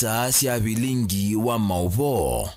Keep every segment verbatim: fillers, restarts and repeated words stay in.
Saa sya vilingi wa maũvoo.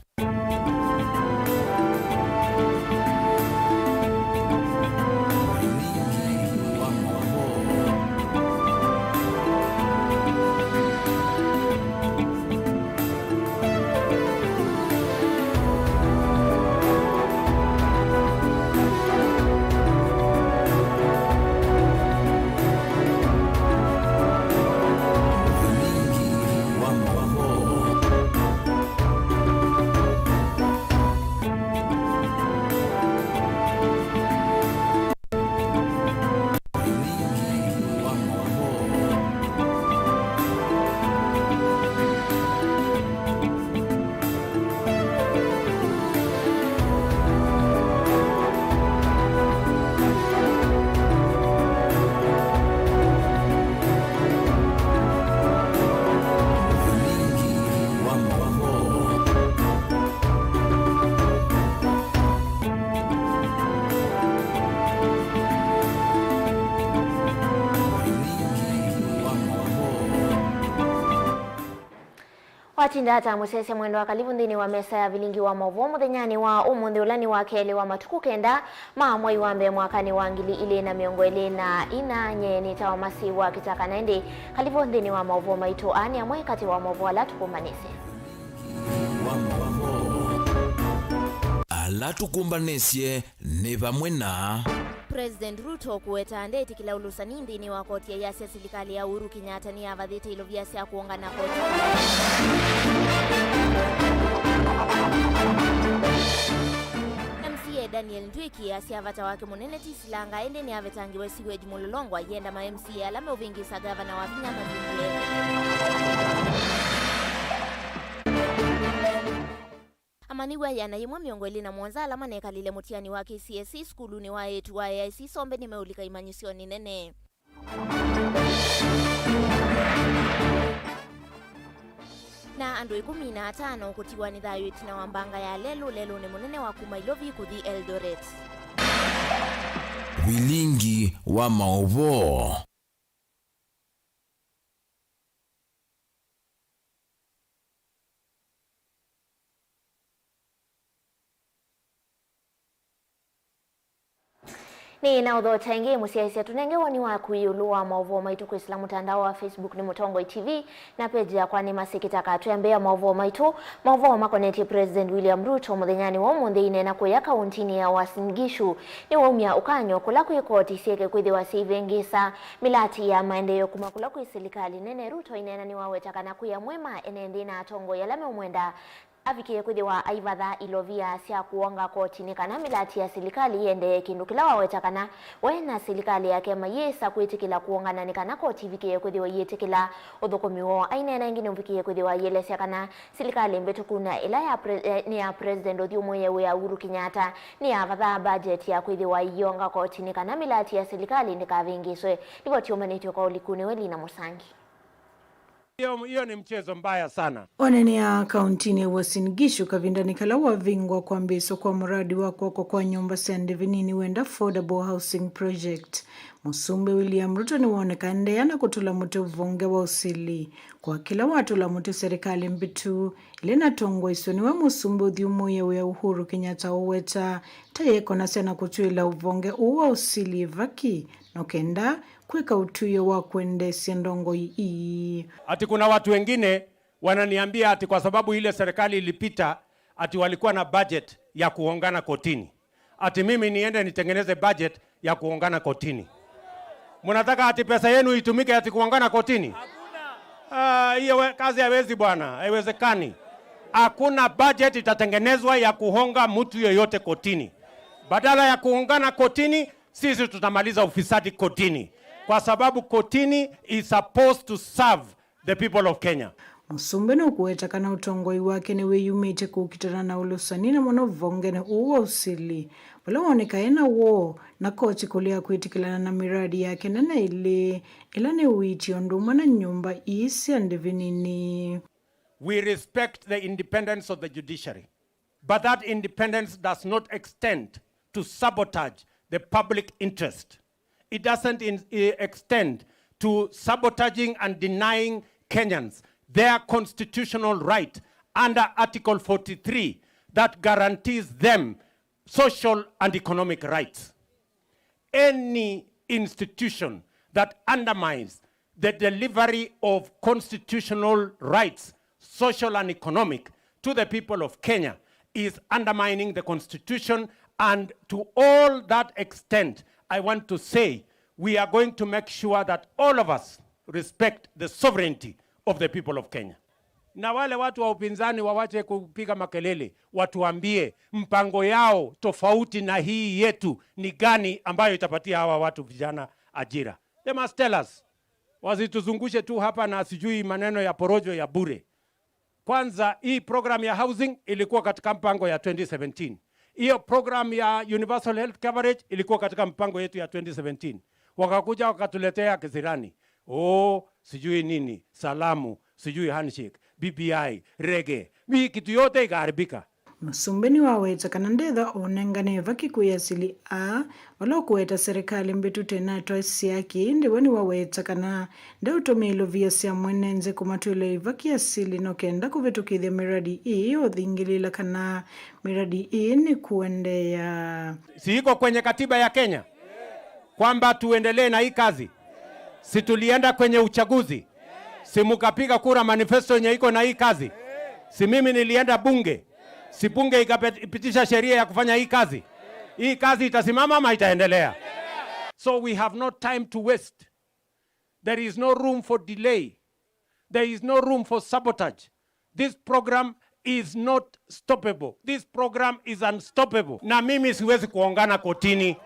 Watinda ata mũsyaĩĩsya mwendwa? Kalivu nthĩnĩ wa mesa ya vilingi wa maũvoo mũthenyanĩ wa ũmũnthĩ, ũla nĩ wa kelĩ wa matukũ kenda ma mwei wa mbee mwakanĩ wa ngili ilĩ na mĩongo ĩlĩ na inya. Nyie nĩtawa Masi wa Kĩtaka, na ĩndĩ kalivu nthĩnĩ wa maũvoo maitũ. Aa nĩ amwe katĩ wa maũvoo ala tũkũmbanĩsye. Ala tũkũmbanĩsye nĩ vamwe na President Ruto kũweta ndetĩkĩla ũlũsani nthĩnĩ wa koti, ayasya silikalĩ ya Uhuru Kenyatta nĩyavathĩte ilovia sya kũũngana koti. M C A Daniel Ndwiki asya vata wake mũnene ti silanga, ĩndĩ nĩavetangĩwe sewage Mũlolongo, ayenda ma M C A ala meũvĩngĩsa gavana wa vinya mathingĩe. Amanyĩw'a ĩana yĩmwe mĩongo ĩlĩ na mũonza ala manekalile mũtiani wa K C S E sukulunĩ wa eĩtu wa A I C Sombe nĩmeũlika imanyĩsyonĩ nene. Na andũ ĩkũmi na atano kũtiwa nĩ thayũ ĩtina wa mbanga ya lelũ lelũnĩ mũnene wa kuma Ilovi kũthi Eldoret. Vilingi wa maũvoo. Nĩ na ũthokya ĩngĩ, mũsyaĩĩsya, tũnenge woni waku ĩũlũ wa maũvoo maitũ kwĩsĩla mũtandao wa Facebook nĩ Mũtongoi T V, na page yakwa nĩ Masi Kĩtaka. Twĩambĩĩa maũvoo maitũ, maũvoo makonetye President William Ruto mũthenyanĩ wa ũmũnthĩ aineena kũya kauntinĩ ya Uasin Gishu. Nĩwaumya ũkany'o kũla kwĩ koti syĩke kwĩthĩwa syaivĩngĩĩsa mĩlati ya maendeeo kuma kũla kwĩ silikalĩ nene. Ruto aineena nĩwaweta kana kwĩ amwe ma ene nthĩ na atongoi ala meũmwenda avikĩe kwĩthĩwa aivatha ilovia sya kũonga kotinĩ kana mĩlati ya silikalĩ ĩendee, kĩndũ kĩla waweta kana we na silikalĩ yake mayĩsa kwĩtĩkĩla kũongana nĩ kana koti ivikĩe kwĩthĩwa iyĩtĩkĩla ũthũkũmi woo. Aineena ĩngĩ nĩũvikĩe kwĩthĩwa aielesya kana silikalĩ mbĩtũku na ĩla ya pre-, eh, nĩ ya President ũthyũmũĩe wĩa Uhuru Kenyatta nĩyavathaa budget ya kwĩthĩwa iyĩonga kotinĩ kana mĩlati ya silikalĩ ndĩkavĩngĩĩswe. Livoti yũmanĩtw'e kwa ũliku nĩwe Lina Mũsangi. Hiyo, hiyo ni mchezo mbaya sana. Onene ya kauntinĩ ya Uasin Gishu kavindanĩ kala wavingwa kwambĩĩswa kwa mũradi wa kwakwa kwa nyũmba sya ndĩvi nini wenda Affordable Housing Project. Mũsumbĩ William Ruto nĩwoneka endeea na kũtũla mũtĩ ũvonge wa ũsili. Kwa kĩla watũla mũtĩ serikali mbĩtu ĩla ĩnatongoesw'e nĩwe mũsumbĩ ũthyũmũĩe wĩa Uhuru Kenyatta ũweta ta yekonasya na kũtw'ĩĩla ũvonge ũũ wa ũsili ĩvaki no kenda kwĩka ũtw'ĩo wa kwendeesya ndongoi ii. Ati kuna watu wengine wananiambia ati kwa sababu ile serikali ilipita ati walikuwa na budget ya kuongana kotini, ati mimi niende nitengeneze budget ya kuongana kotini. Mnataka ati pesa yenu itumike ati kuongana kotini? Ah, hiyo we-, kazi haiwezi bwana, haiwezekani. Hakuna budget itatengenezwa ya kuhonga mtu yoyote kotini. Badala ya kuungana kotini, sisi tutamaliza ufisadi kotini, kwa sababu kotini is supposed to serve the people of Kenya. Mũsumbĩ nũkũweta kana ũtongoi wake nĩwĩyumĩtye kũkitana na ũlũsani na mũno vongenĩ ũũ wa ũsili, vala woneka ena woo na koti kũlea kwĩtĩkĩlana na miradi yake nene ĩlĩ, ĩla nĩ ũiiti ũndũ ũmwe na nyũmba ii sya ndĩvi nini. We respect the independence of the judiciary. But that independence does not extend to sabotage the public interest. It doesn't in, eh, extend to sabotaging and denying Kenyans their constitutional right under Article forty-three that guarantees them social and economic rights. Any institution that undermines the delivery of constitutional rights, social and economic, to the people of Kenya is undermining the constitution, and to all that extent, I want to say we are going to make sure that all of us respect the sovereignty of the people of Kenya. Na wale watu wa upinzani wawache kupiga makelele, watuambie mpango yao tofauti na hii yetu ni gani ambayo itapatia hawa watu vijana ajira. They must tell us. Wasituzungushe tu hapa na sijui maneno ya porojo ya bure. Kwanza, hii program ya housing ilikuwa katika mpango ya twenty seventeen. Hiyo program ya universal health coverage ilikuwa katika mpango yetu ya twenty seventeen. Wakakuja wakatuletea kisirani. Oh, sijui nini, salamu, sijui handshake, B B I, rege. Hii kitu yote ikaharibika. Mũsumbĩ nĩwaweta kana ndetha ũnengane ĩvaki kwĩ asili aa, vala ũkũweta serikali mbĩtu tenatwa syaki, ĩndĩ we nĩwaweta kana ndeũtũmĩa ilovia sya mwene nzĩ kũmatw'ĩla ĩvaki asili no kenda kũvĩtũkĩthya mĩradi ĩĩ ũthingĩlĩla kana mĩradi ĩĩ nĩ kũendeea. Si iko kwenye katiba ya Kenya kwamba tuendelee na hii kazi? Si tulienda kwenye uchaguzi? Si mukapiga kura manifesto yenye iko na hii kazi? Si mimi nilienda bunge? Si bunge ikapitisha sheria ya kufanya hii kazi? Hii kazi itasimama ama itaendelea? So we have no time to waste. There is no room for delay. There is no room for sabotage. This program is not stoppable. This program is unstoppable. Na mimi siwezi kuongana kotini.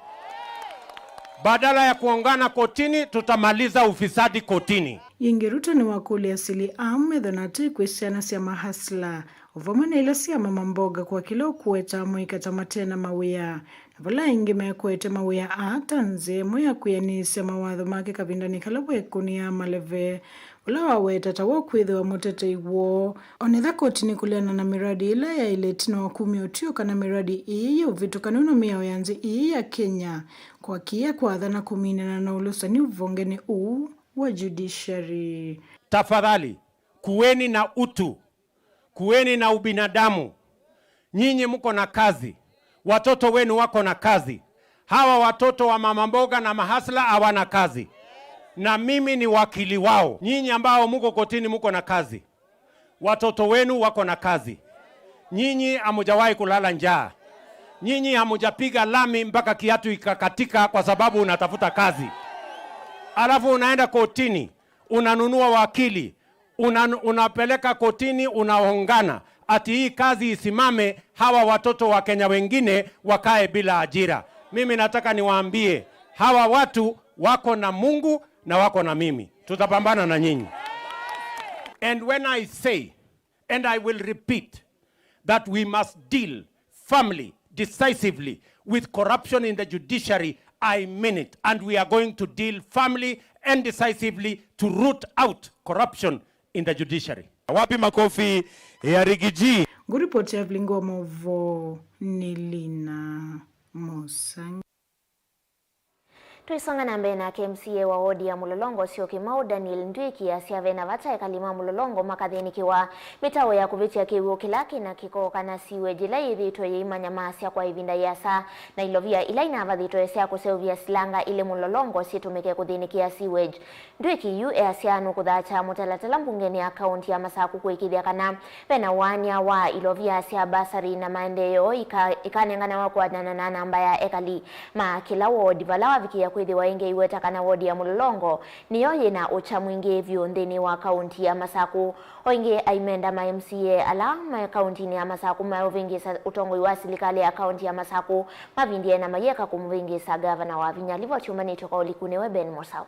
Badala ya kuongana kotini, tutamaliza ufisadi kotini. Yingĩ Ruto nĩwakũlya asili aa metho na atĩ kwĩ syana sya mahasla, o vamwe na ila sya mama mboga kwa kĩla ũkũweta amũika ta mate na mawĩa. Na vala aingĩ mekwete mawĩa aa ta nzĩa ĩmwe ya kwĩanĩsya mawatho make kavindanĩ kala weekũnĩaa maleve, ũla waweta ta wa kwĩthĩwa mũtetei woo. Onetha kotini kũleana na mĩradi ĩla yaĩle ĩtina wa kumya ũtw'ĩo kana mĩradi ĩĩ yĩ ũvĩtũkanu na mĩao ya nzĩ ĩĩ ya Kenya, kwa kĩĩa kwathana kũminana na ũlũsani ũvongenĩ ũũ wa judiciary. Tafadhali, kuweni na utu. Kuweni na ubinadamu. Nyinyi mko na kazi. Watoto wenu wako na kazi. Hawa watoto wa mama mboga na mahasla hawana kazi. Na mimi ni wakili wao. Nyinyi ambao mko kotini mko na kazi. Watoto wenu wako na kazi. Nyinyi hamujawahi kulala njaa. Nyinyi hamujapiga lami mpaka kiatu ikakatika kwa sababu unatafuta kazi. Alafu unaenda kotini, unanunua wakili, una-, unapeleka kotini, unaongana ati hii kazi isimame, hawa watoto wa Kenya wengine wakae bila ajira. Mimi nataka niwaambie, hawa watu wako na Mungu na wako na mimi. Tutapambana na nyinyi. And when I say, and I will repeat, that we must deal firmly, decisively with corruption in the judiciary, I mean it. And we are going to deal firmly and decisively to root out corruption in the judiciary. Wapi makofi ya Riggy G? Ngũripoti ya vilingi wa maũvoo nĩ Lina Mũsangi. Twĩsonga na mbee nake, M C A wa wodi ya Mũlolongo Syokimau Daniel Ndwiki asya ve na vata ekali ma Mũlolongo makathĩnĩkĩwa mĩtaũ ya kũvĩtya kĩw'ũ kĩla kĩna kĩko kana sewage ĩla yĩthĩĩtwe yĩimanyamaasya kwa ĩvinda yĩasa, na ilovia ila inavathĩtwe sya kũseũvya silanga ilĩ Mũlolongo syĩtũmĩke kũthĩnĩkĩa sewage. Ndwiki yu easya nũkũthatya mũtalatala mbungenĩ ya kaunti ya Masaku kũĩkĩĩthya kana ve na waany'a wa ilovia sya basari na maendeeo ika-, ikanenganawa kũatana na namba ya ekali ma kĩla wodi, vala wavikĩĩa kwĩthĩwa ĩngĩ iweta kana wodi ya Mũlolongo nĩyo yĩ na ũkya mwingĩ vyũ nthĩnĩ wa kaunti ya Masaku. O ĩngĩ, aimenda ma M C A ala me kauntinĩ ya Masaku meũvĩngĩĩsa ũtongoi wa silikalĩ ya kaunti ya Masaku mavindĩe na mayĩeka kũmũvĩngĩĩsa ngavana Wavinya. Livoti yũmbanĩtw'e kwa ũliku nĩwe Ben Mũsaũ.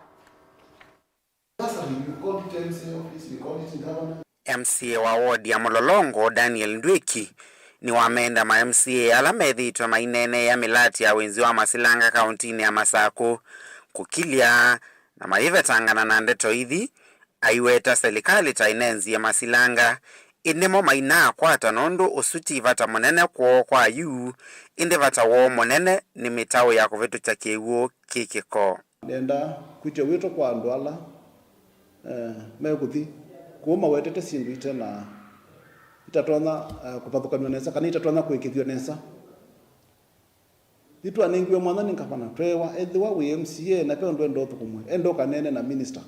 M C A wa wodi ya Mũlolongo, Daniel Ndwiki, nĩwameenda ma M C A ala methĩĩtwe maineeneea mĩlatĩ ya wĩnzi wa masilanga kauntinĩ ya Masaku kũkilya na mayĩvetangana na ndeto ithi, aiweta selikalĩ ta ĩnenzie masilanga, ĩndĩ mo mainaakwata nũndũ ũsu ti vata mũnene kwoo kwa yu, ĩndĩ vata woo mũnene nĩ mĩtaũ ya kũvĩtũkya kĩw'ũ kĩ kĩko. Nenda kwĩtya wĩto kwa andũ ala, eh, mekũthi Kũu mawetete syĩndũ itena, itatonya, eh, kũvathũkanw'a nesa kana itatonya kũĩkĩĩthw'a nesa. Nĩtwanengiwe mwanya nĩ ngavana, tweewa, ethĩwa wĩ M C A na ve ũndũ wenda ũthũkũmwe, enda ũkaneene na minister.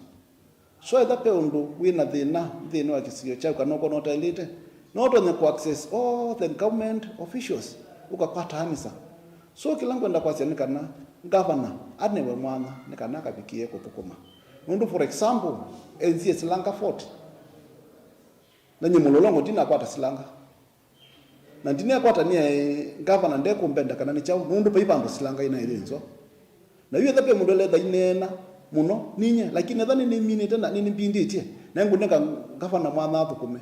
So ethĩwa ve ũndũ wĩ na thĩna nthĩnĩ wa kĩsio kyaku kana ũkwona ũtaĩlĩte, no ũtonye kũ access all the government officials, ũkakwata anisa. So kĩla ngwenda kwasya nĩ kana ngavana anewe mwanya nĩ kana akavikĩe kũthũkũma. Nũndũ, for example, enzie silanga forty, na nyie Mũlolongo ndinakwata silanga. Na ndinekwata nĩaĩ ngavana ndekũmbenda kana nĩ kyaũ, nũndũ vai vandũ silanga inaĩthĩnzwa. Na yu etha ve mũndũ eletha ineena mũno, ninyie, lakini etha nĩnĩminĩte na nĩnĩmbindĩtye, na ngũnenga ngavana mwanya athũkũme.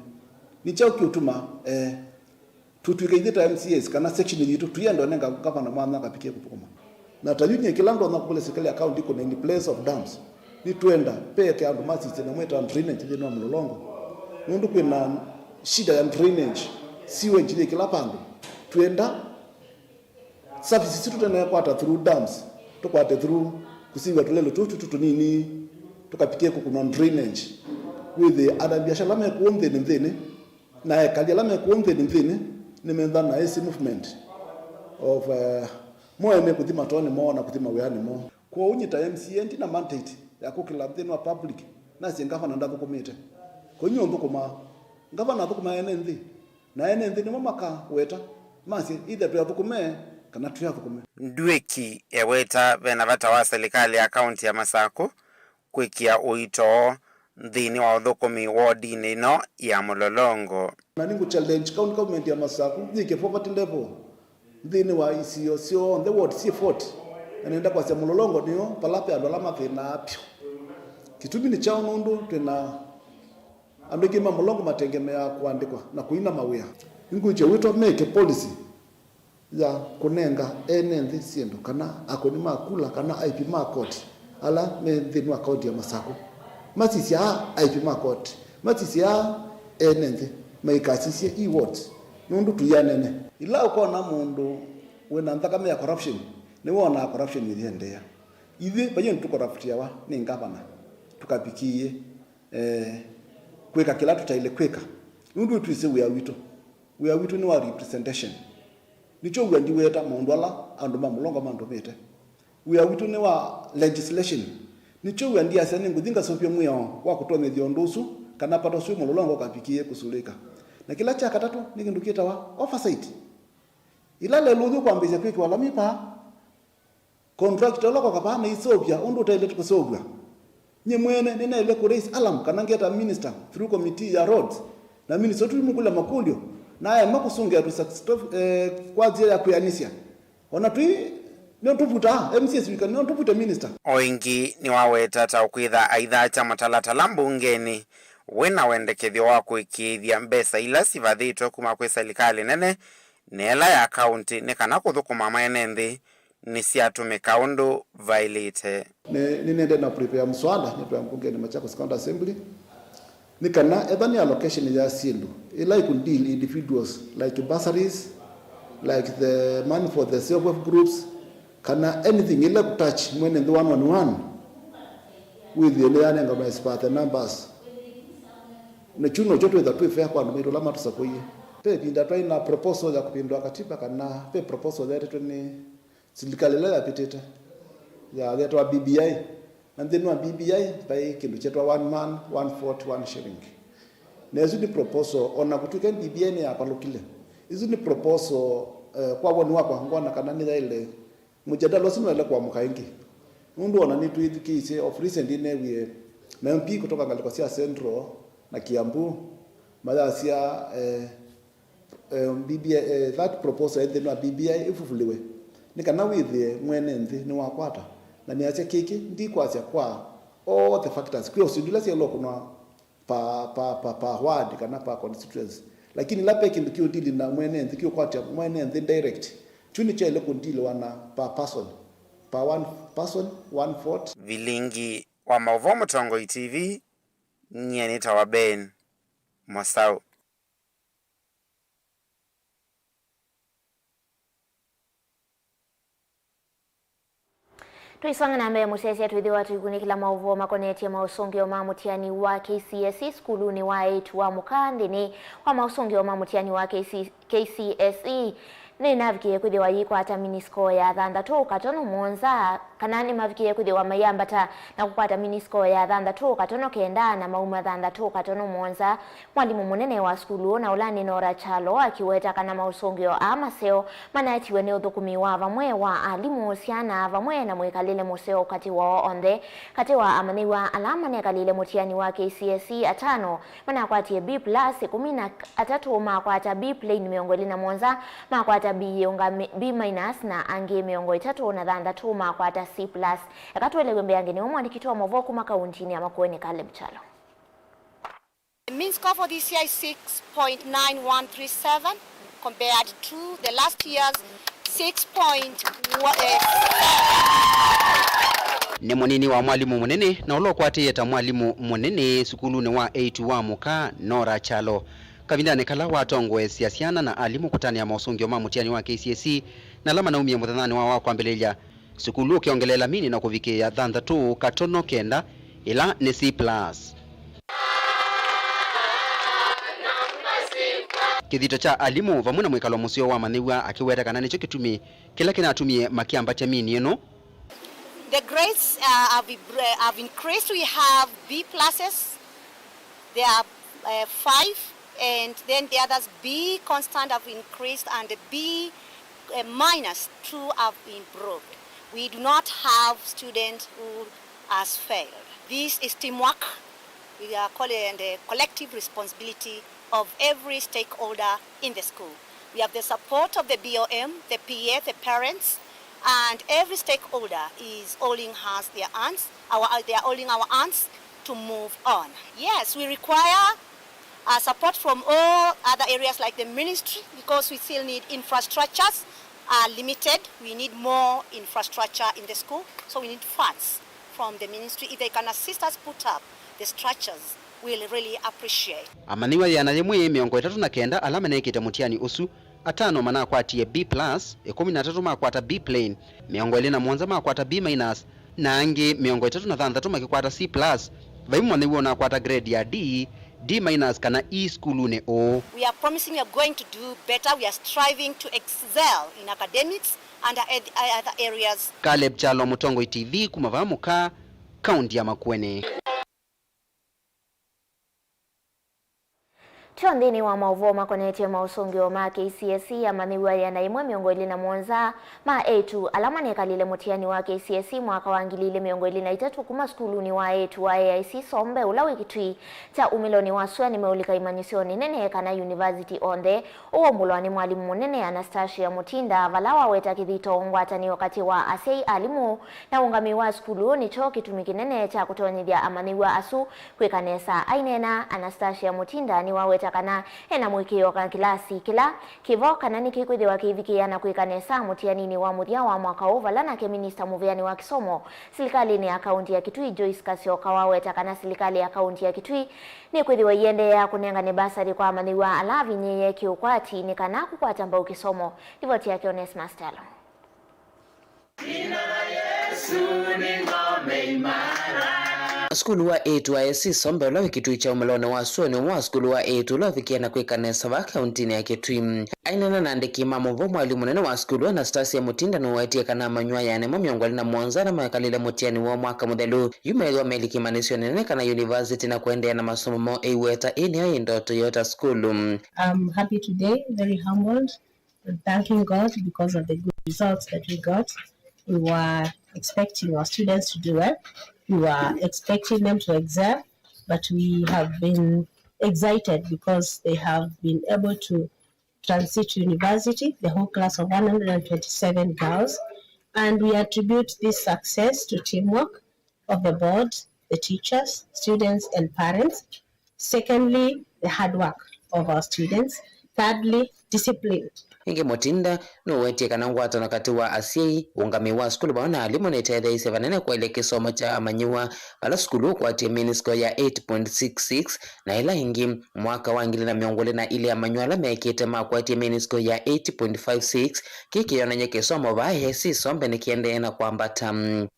Nĩ kyaũ kĩũtuma, eh, tũtw'ĩka ithyĩ ta M C As kana section yitũ, tũyenda ũnenga ngavana mwanya akavikĩe kũthũkũma? Na ta yu nyie kĩla ndonya kũkũlya serikali ya county iko na in place of dams. Nĩtwenda veke andũ masisye na mwĩta drainage nthĩnĩ wa Mũlolongo. Nũndũ kwĩna shida ya drainage, sewage yĩ kĩla vandũ. Twenda services isu tũtenekwata through dams, tũkwate through kũsiw'a tũlelũ tũtũ tũtũ tũnini, tũkavikĩe kũkũnwa drainage. Wĩthĩe anabiashara ala me kũũ nthĩnĩ nthĩnĩ, na ekali ala me kũũ nthĩnĩ nthĩnĩ nĩmetha na easy movement of, eh, mo ene kũthi matoonĩ moo na kũthi mawĩanĩ moo. Kwoou nyie ta M C A ndina mandate ya kũkĩla nthĩnĩ wa public nasye ngavana ndathũkũmĩte. Kwoou nyie ũthũkũmaa, ngavana athũkũmaa ene nthĩ, na ene nthĩ nĩmo makaweta masye either tũyathũkũme kana tũyathũkũme. Ndw'ĩki eweta vena vata wa silikalĩ ya kaunti ya Masakũ kwĩkĩa ũito nthĩnĩ wa ũthũkũmi wodinĩ ĩno ya Mũlolongo. Na nĩngũ challenge county government ya Masakũ yĩke poverty level nthĩnĩ wa isio syonthe, ward syĩ forty, na nenda kwasya Mũlolongo nĩyo vala ve andũ ala mathĩnaa vyũ. Kĩtumi nĩ kyaũ? Nũndũ twĩna andũ aingĩ ma Mũlolongo matengemeaa kũandĩkwa na kũina mawĩa. Nĩngwĩkĩa wĩto meke policy ya kũnenga ene nthĩ syĩndũ, kana akũni ma kula, kana aipi ma koti ala me nthĩnĩ wa kaunti ya Masakũ. Masisyaa aipi ma koti, masisyaa ene nthĩ, maikasisye i wards, nũndũ tũianene. Ĩla ũkona mũndũ wĩna nthakame ya corruption, nĩwonaa corruption ĩyĩendeea. Ithyĩ vaiĩ ũndũ tũkoraptiawa nĩ ngavana, tũkavikĩĩe, eh, kwĩka kĩla tũtaĩle kwĩka, nũndũ twĩsĩ wĩa witũ. Wĩa witũ nĩ wa representation. Nĩkyo wĩa ndiweta maũndũ ala andũ ma Mũlolongo mandũmĩte. Wĩa witũ nĩ wa legislation. Nĩkyo wĩa ndiasya nĩngũthi ngasũvya mwĩao wa kũtonyethya ũndũ ũsu, kana vata ũsu wĩ Mũlolongo ũkavikĩĩe kũsulĩka. Na kĩla kya katatũ nĩ kĩndũ kĩtawa oversight. Ĩla lelũ ũthyũ kwambĩĩsya kwĩkĩwa lami vaa, contractor ũla ũkoka vaa nĩiseũvya ũndũ ũtaĩle kũseũvw'a. Nyie mwene nĩnaĩle kũ raise alarm kana ngeta minister through committee ya roads, na minister ũsu tũimũkũlya makũlyo, na aema kũsũngĩa tũ success, eh, kwa nzĩa ya kwĩanĩsya. O na twĩ nĩo tũvutaa, M C As wika nĩo tũvute minister. O ĩngĩ nĩwaweta ta ũkwĩtha aithaakya mũtalatala mbungenĩ wĩna wendekethyo wa kũĩkĩĩthya mbesa ila sivathĩtwe kuma kwĩ silikalĩ nene, na ĩla ya kaunti nĩ kana kũthũkũma mwene nthĩ nĩsyatũmĩka ũndũ vaĩlĩte. Nĩ, nĩnĩendee na prepare mswada nĩtwĩa mbungenĩ Machakos County Assembly. Nĩ kana etha nĩ allocation ya syĩndũ ĩla ĩkũ deal individuals, like bursaries, like the money for the self help groups, kana anything ĩla ĩkũ touch mwene nthĩ one on one, wĩthĩe nĩyanenganwa as per the numbers. Na kyu nokyo twĩtha twĩ fair kwa andũ maitũ ala matũsakũie. Ve ĩvinda twaĩ na proposal ya kũvĩndũa katiba, kana ve proposal yaetetwe nĩ silikalĩ ĩla yavĩtĩte, ya, yetawa B B I. Na nthĩnĩ wa B B I vaĩ kĩndũ kyetawa one man, one vote, one shilling. Na ĩsu nĩ proposal, o na kũtw'ĩka B B I nĩyavalũkile. Ĩsu nĩ proposal, eh, kwa woni wakwa, ngwona kana nĩyaĩle, mũjadala ũsu nĩwaĩle kũamũka ĩngĩ. Nũndũ o na nĩtwĩthukĩĩsye, of recent nĩneewie ma M P kũtoka ngalĩko sya Central na Kiambu mayasya, eh, eh, B B I, eh, that proposal ĩ nthĩnĩ wa B B I ĩvuvuliwe, nĩ kana wĩthĩe mwene nthĩ nĩwakwata. Na nĩasya kĩkĩ ndikwasya kwa all the factors, kwĩ ũsindi ũla syaĩlwe kũnwa per, per, per, per ward kana per constituency. Lakini ĩla ve kĩndũ kĩũdili na mwene nthĩ, kĩũkwatya mwene nthĩ direct, kyu nĩkyaĩle kũdiliwa na per person, per one person, one vote. Vilingi wa maũvoo Mũtongoi T V, nyie nĩtawa Ben Mosau. Tũisonga na mbee, mũsyaĩĩsya twĩthĩwa tũikunĩkĩla maũvoo makonetye maũsũngĩo ma mũtiani wa K C S E sukulunĩ wa eĩtu wa mũka nthĩnĩ wa maũsũngĩo ma mũtiani wa K C, K C S E. Nĩnavikie kwĩthĩwa yĩkwata mini score ya thanthatũ katono mũonza, kana nĩmavikie kwĩthĩwa mayambata na kũkwata mini score ya thanthatũ katono kenda na mauma thanthatũ katono mũonza. Mwalimũ mũnene wa sukulu ũũ na ũla nĩ Nora Kyalo akĩweta kana maũsũngĩo aa maseo manaetiwe nĩ ũthũkũmi wa vamwe wa alimũ, syana, vamwe na mwĩkalĩle mũseo katĩ woo onthe. Katĩ wa amanyĩw'a ala manekalĩle mũtiani wa K C S E, atano manakwatie B plus, ĩkũmi na atatũ makwata B plain, mĩongo ĩlĩ na mũonza makwata B yĩũngame, B minus, na angĩ mĩongo ĩtatũ na thanthatũ makwata C plus. Eka tũelewe mbeange nĩwe mwandĩki wa maũvoo kuma kauntinĩ ya Makueni, Caleb Kyalo. The mean score for this year is six point nine one three seven compared to the last year's six point one seven. Nĩ mũnini wa mwalimũ mũnene na ũla ũkwatĩĩe ta mwalimũ mũnene sukulunĩ wa eĩtu wa mũka, Nora Kyalo, kavindanĩ kala watongoesya syana na alimũ kũtanĩa maũsũngĩo ma mũtiani wa K C S E na ala manaumie mũthenyanĩ wa, wa kwambĩlĩlya. Sukulu ũkĩongeleela mini na kũvikĩĩa thanthatũ katono kenda, ĩla nĩ C plus. Kĩthito kya alimũ vamwe na mwĩkalo mũseo wa amanyĩw'a akĩweta kana nĩkyo kĩtumi kĩla kĩnatumie makyambatya mini ĩno. The grades, uh, have, have increased. We have B pluses. There are, uh, five, and then the others, B constant have increased, and the B, uh, minus two have improved. We do not have students who has failed. This is teamwork. We are calling the collective responsibility of every stakeholder in the school. We have the support of the B O M, the P A, the parents, and every stakeholder is holding hands, their hands, our, they are holding our hands to move on. Yes, we require, uh, support from all other areas like the ministry, because we still need infrastructures are limited. We need more infrastructure in the school, so we need funds from the ministry. If they can assist us put up the structures, we'll really appreciate. Amanyĩw'a ĩana yĩmwe mĩongo ĩtatũ na kenda ala manekĩte mũtiani ũsu, atano manakwatie B plus, ĩkũmi na atatũ makwata B plain, mĩongo ĩlĩ na mũonza makwata B minus, na angĩ mĩongo ĩtatũ na thanthatũ makĩkwata C plus. Vai mũmanyĩw'a ũnakwata grade ya D, D minus kana E sukulunĩ ũũ. We are promising we are going to do better. We are striving to excel in academics and other areas. Caleb Kyalo, Mũtongoi T V, kuma vaa Mũka, kaunti ya Makueni. Twĩ o nthĩnĩ wa maũvoo makonetye maũsũngĩo ma K C S E, amanyĩw'a ĩana yĩmwe mĩongo ĩlĩ na mũonza ma eĩtu ala manekalile mũtiani wa K C S E mwaka wa ngili ilĩ mĩongo ĩlĩ na itatũ kuma sukulunĩ wa eĩtu wa A I C Sombe ũla wĩ Kitui kya umĩlonĩ wa sua nĩmeũlika imanyĩsyonĩ nene kana yunivasiti onthe. Ũũ waumbũlwa nĩ mwalimũ mũnene Anastasia Mutinda, vala waweta kĩthito ngwatanĩo katĩ wa asyai, alimũ, na ũũngamĩi wa sukulu nĩkyo kĩtumi kĩnene kya kũtonyethya amanyĩw'a asu kwĩka nesa. Aineena, Anastasia Mutinda nĩwaweta kana ena mũĩkĩĩo kana kĩlasi kĩla kĩvo kana nĩkĩkwĩthĩwa kĩivikĩĩa na kwĩka nesa mũtianinĩ wa mũthya wa mwaka ũũ, vala nake minista mũvĩanĩ wa kĩsomo silikalĩnĩ ya kaunti ya Kitui, Joyce Kasyoka, waweta kana silikalĩ ya kaunti ya Kitui nĩkwĩthĩwa ĩiendeea kũnengane basarĩ kwa amanyĩw'a ala avinyĩĩe kĩũkwati nĩ kana kũkwata mbau kĩsomo. Livoti yake Onesmus Talo. Jina la Yesu ni ngome imara. Sukulu wa eĩtu wa A I C Sombe ũla wĩ Kitui kya umĩlonĩ wa sua nĩ ũmwe wa sukulu wa eĩtu ũla ũvikie na kwĩka nesa vaa kauntinĩ ya Kitui. Aineena na andĩki ma maũvoo, mwalimũ mũnene wa sukulu Anastasia Mutinda nĩwawetie kana amanyĩw'a ĩana yĩmwe mĩongo ĩlĩ na mũonza ala mekalile mũtiani woo mwaka mũthelu yu meethĩwa melika imanyĩsyonĩ nene kana yunivasiti na kũendeea na masomo moo, eiweta ĩĩ nĩyo yĩ ndoto yoo ta sukulu. I'm happy today, very humbled, and thanking God because of the good results that we got. We were expecting our students to do well. We were expecting them to excel, but we have been excited because they have been able to transit to university, the whole class of one hundred and twenty-seven girls. And we attribute this success to teamwork of the board, the teachers, students, and parents. Secondly, the hard work of our students. Thirdly, discipline Ĩngĩ Mũtinda nũwetie kana ngwatano katĩ wa asyai, ũngamĩi wa sukulu vamwe na alimũ nĩtetheeisye vanene kwaĩlya kĩsomo kya amanyĩw'a vala sukulu ũkwatie mean score ya eight point six six, na ĩla ĩngĩ mwaka wa ngili na mĩongo ĩlĩ na ilĩ amanyĩw'a ala mekĩte makwatie mean score ya eight point five six, kĩĩ kĩyonany'a kĩsomo vaa A S C Sombe nĩkĩendee na kwambata.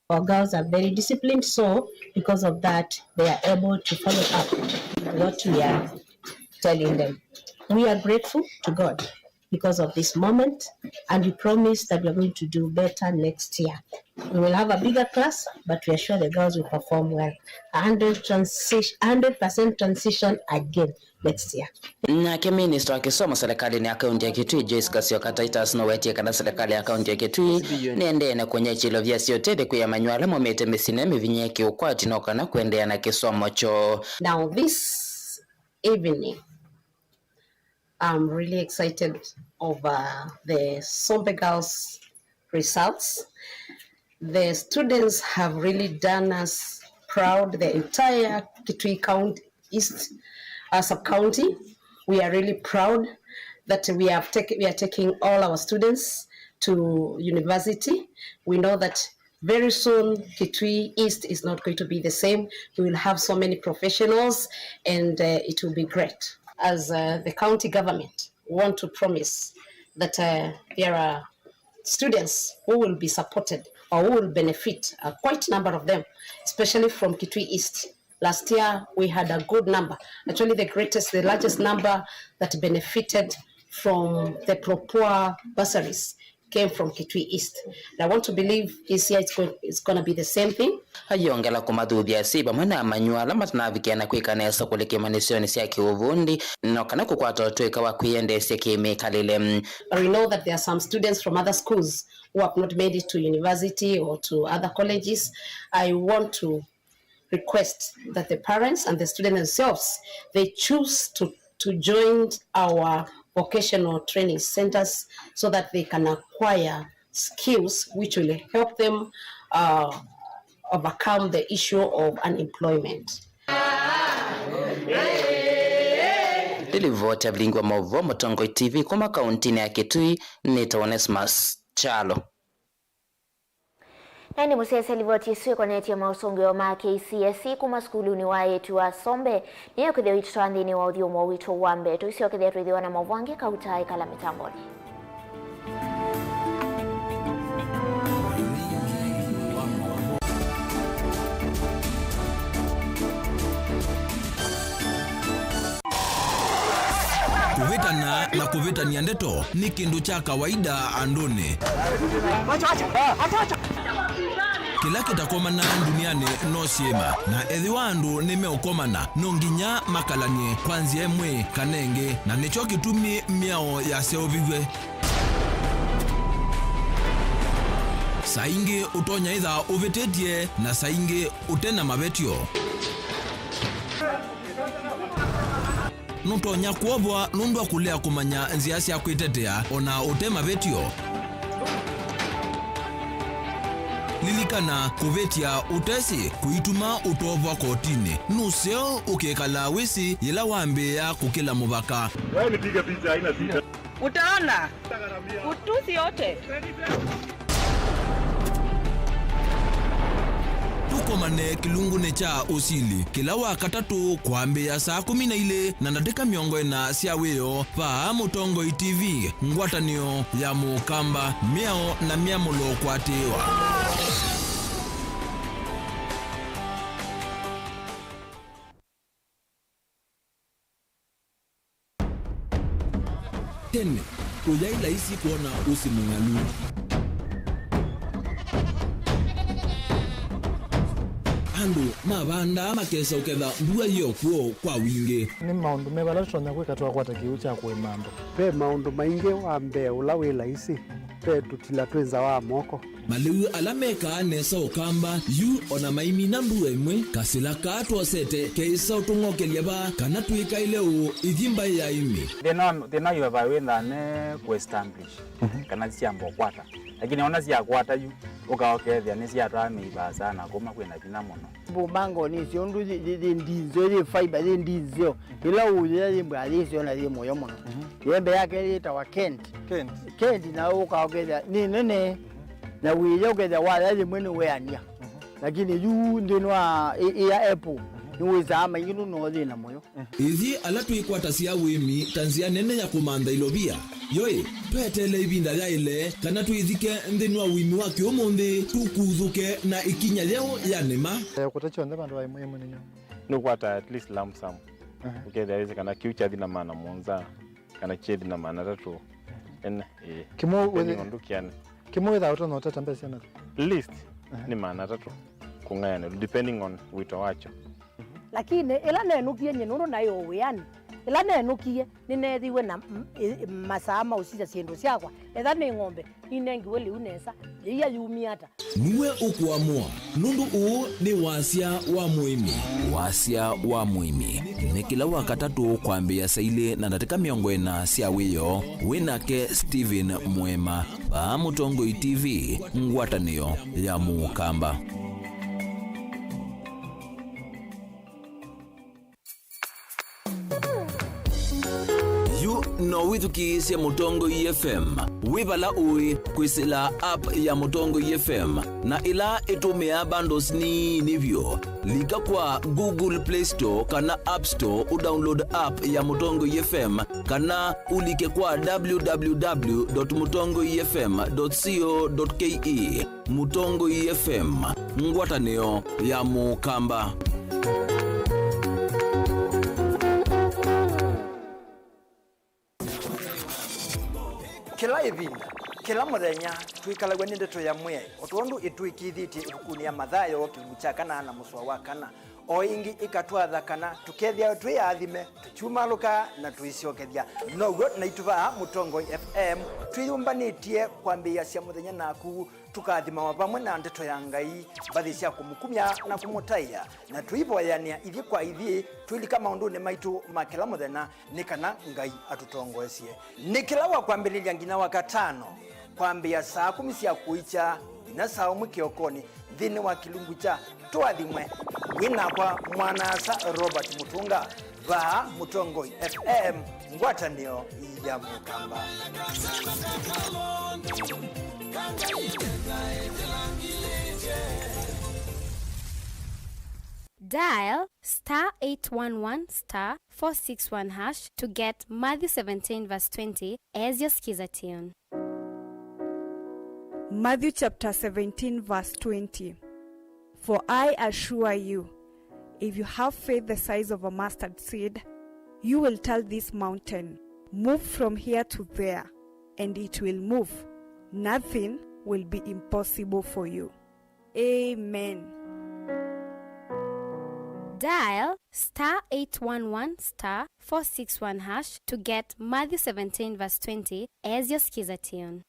Our girls are very disciplined, so because of that, they are able to follow up with what we are telling them. We are grateful to God because of this moment, and we promise that we are going to do better next year. We will have a bigger class, but we are sure the girls will perform well. A hundred transi-, a hundred percent transition again next year. Nake minista wa kĩsomo serĩkalĩnĩ ya kaunti ya Kitui, Joyce Kasioka Titus, nũwetie kana serĩkalĩ ya kaunti ya Kitui nĩendee na kũny'a ikyĩlo vyasya ũtethyo kwĩ amanyĩw'a ala maumĩte mĩsyĩnĩ mĩvinyĩe kĩũkwati no kana kũendeea na kĩsomo kyoo. Now this evening, I'm really excited over the Sombe Girls results. The students have really done us proud, the entire Kitui County East, uh, sub-county. We are really proud that we have take-, we are taking all our students to university. We know that very soon, Kitui East is not going to be the same. We will have so many professionals, and, uh, it will be great. As, uh, the county government, want to promise that, uh, there are students who will be supported or who will benefit, uh, quite a number of them, especially from Kitui East. Last year, we had a good number. Actually, the greatest, the largest number that benefited from the Pro Poor bursaries came from Kitui East. And I want to believe this year it's going, it's gonna be the same thing. Ayongela kũmathuthya si vamwe na amanyĩw'a ala matanavikĩa na kwĩka nesa kũlika imanyĩsyonĩ sya kĩũvundi, no kana kũkwata ũtũĩka wa kwĩyendeesya kĩmĩkalĩle. We know that there are some students from other schools who have not made it to university or to other colleges. I want to request that the parents and the students themselves, they choose to, to join our vocational training centers so that they can acquire skills which will help them, uh, overcome the issue of unemployment. Nĩ livoti ya vilingi wa maũvoo Mũtongoi T V kuma kauntinĩ ya Kitui, nĩtawa Onesmus Kyalo. Na ĩndĩ mũsyaĩĩsya, livoti ĩsu ĩkonetye maũsũngĩo ma K C S E kuma sukulunĩ wa eĩtu wa Sombe nĩyo ĩkwĩthĩwa ĩitũtwaa nthĩnĩ wa ũthyũmũo witũ wa mbee. Tũisyokethya twĩthĩwa na maũvoo angĩ, kauta ĩkala mĩtambonĩ. Kũvĩtana na kũvĩtanĩa ndeto nĩ kĩndũ kya kawaida andũnĩ. Kĩla kĩtakomanaa ndunianĩ no syĩma, na ethĩwa andũ nĩmeũkomana, no nginya makalany'e kwa nzĩa ĩmwe kana ĩngĩ, na nĩkyo kĩtumi mĩao yaseũviw'e. Saa ingĩ ũtonya ĩtha ũvĩtĩtye, na saa ingĩ ũte na mavetyo. Nũtonya kwovwa nũndũ wa kũlea kũmanya nzĩa sya kwĩtetea o na ũte mavetyo. Lilikana, kũvĩtya ũtesĩ kũituma ũtovwa kotinĩ. Nũseo ũkekala wĩsĩ yĩla wambĩĩa kũkĩla mũvaka. Wewe nipige picha, haina shida. Utaona. Utusi yote. Tũkomane kĩlungunĩ kya ũsili kĩla wa katatũ kwambĩĩa saa kũmi na ilĩ na ndatĩka mĩongo ĩna sya wĩoo, vaa Mũtongoi T V, ngwatanĩo ya Mũkamba, mĩao na myamũlo kũatĩĩwa. Tene, kũyaĩ laisi kwona ũsĩ mũng'alu. Andũ mavandaa makesa ũketha mbua yĩ o kw'o kwa wingĩ. Nĩ maũndũ meva ala tũtonya kwĩka twakwata kĩw'ũ kya kũĩma andũ? Ve maũndũ maingĩ. Wa mbee ũla wĩ laisi, ve tũtila twĩ nza wa moko. Malĩu ala mekaa nesa Ũkamba yu o na maimina mbua ĩmwe, kasĩla kaa twosete keĩsa ũtũng'okelya vaa kana twĩkaĩle ũũ ithi mbaĩ ya ĩmĩ. Thĩna, thĩna yu va wĩthaa ne kũ establish, mhm, kana syamba ũkwata. Lakini ona syakwata yu, Ũka ũkethĩa nĩsyatwaa mĩi vaasa na kuma kwĩna vinya mũno. Mbumba ngoni icio ũndũ yĩ, yĩ, yĩ ndinzeo, yĩ fiber, yĩ ndinzeo. Ĩla ũyĩa yĩ mbwa yĩ syo na yĩ mũyo mũno. Yembe yake yĩtawa Kent. Kent. Kent na ũka ũkethĩa nĩ nene. Na wĩya ũkethĩa waya yĩmwe nĩ weania. Lakini yu nthĩnĩ wa ĩ, ĩ ya Apple, nĩwĩsaa maingĩ nũndũ no yĩ na mũyo. Ithyĩ ala twĩkwatasya ũĩmi ta nzĩa nene ya kũmantha ilovia, yo-ĩ, tweteele ĩvinda yaĩle kana twĩthike nthĩnĩ wa ũĩmi wa kĩũmũnthĩ, tũkuthũke na ĩkinya yeũ ya nĩma. Eh, kũta kyonthe vandũ va ĩmwe ĩmwe nĩ nyũmba. Nĩũkwata at least lump sum. Aha. Ũkethĩa wĩsĩ kana kĩu kyathi na maana mũonza, kana kyethi na maana atatũ. Ene, ĩĩ. Kĩmwe depending wĩthĩ-, on ndũkĩane. Kĩmwe wĩthaa ũtonya ũtata mbesa syana? Least, aha, nĩ maana atatũ kũng'ayanĩlwa, depending on wĩto wakyo. Lakini ĩla nenũkie nyie nũndũ naĩ o wĩanĩ, ĩla nenũkie nĩneethiwe na m-, ĩ-, masaa ma ũsisya syĩndũ syakwa. Etha nĩ ng'ombe, ninengiwe lĩu nesa, yĩia yumie ata? Nue ũkũamũa, nũndũ ũũ nĩ wasya wa mũĩmi. Wasya wa mũĩmi nĩ kĩla Wakatatũ kwambĩĩa saa ilĩ na ndatĩka mĩongo ĩna sya wĩoo, wĩ nake Stephen Mwema, vaa Mũtongoi T V, ngwatanĩo ya Mũkamba. Yu no wĩthukĩĩsye Mũtongoi F M wĩ vala ũĩ kwĩsĩla app ya Mũtongoi F M, na ĩla ĩtũmĩaa bundles nini vyũ. Lika kwa Google Play Store kana App Store ũdownload app ya Mũtongoi F M, kana ũlike kwa w w w dot mũtongoi f m dot co dot k e. Mũtongoi F M, ngwatanĩo ya Mũkamba. Kĩla ĩvinda, kĩla mũthenya, twĩkalaw'a nĩ ndeto ya Mwĩai, o tondũ ĩtwĩkĩĩthĩtye ĩvukunĩ ya Mathayo, kĩlungu kya kana na mũsoa wa kana. O ĩngĩ ĩkatwatha kana tũkethĩawa twĩ aathime, tũkyumalũka na tũisyokethya. Now'o naitũ vaa Mũtongoi F M twĩyũmbanĩtye kwambĩĩasya mũthenya naku, tũkathimawa vamwe na ndeto ya Ngai, mbathi sya kũmũkumya na kũmũtaĩa, na tũivoyanĩa ithyĩ kwa ithyĩ, twĩlika maũndũnĩ maitũ ma kĩla mũthenya, nĩ kana Ngai atũtongoesye. Nĩ kĩla wa kwambĩlĩlya nginya wa katano, kwambĩĩa saa kũmi sya kũikya nginya saa ũmwe kĩokonĩ, nthĩnĩ wa kĩlungu kya Tũathimwe, wĩ nakwa mwana-a-asa Robert Mũtũnga, vaa Mũtongoi F M, ngwatanĩo ya Mũkamba. Dial star eight one one star four six one hash to get Matthew seventeen verse twenty as your skiza tune. Matthew chapter seventeen, verse twenty. For I assure you, if you have faith the size of a mustard seed, you will tell this mountain, 'Move from here to there,' and it will move. Nothing will be impossible for you. Amen. Dial star eight one one star four six one hash to get Matthew seventeen verse twenty as your skiza tune.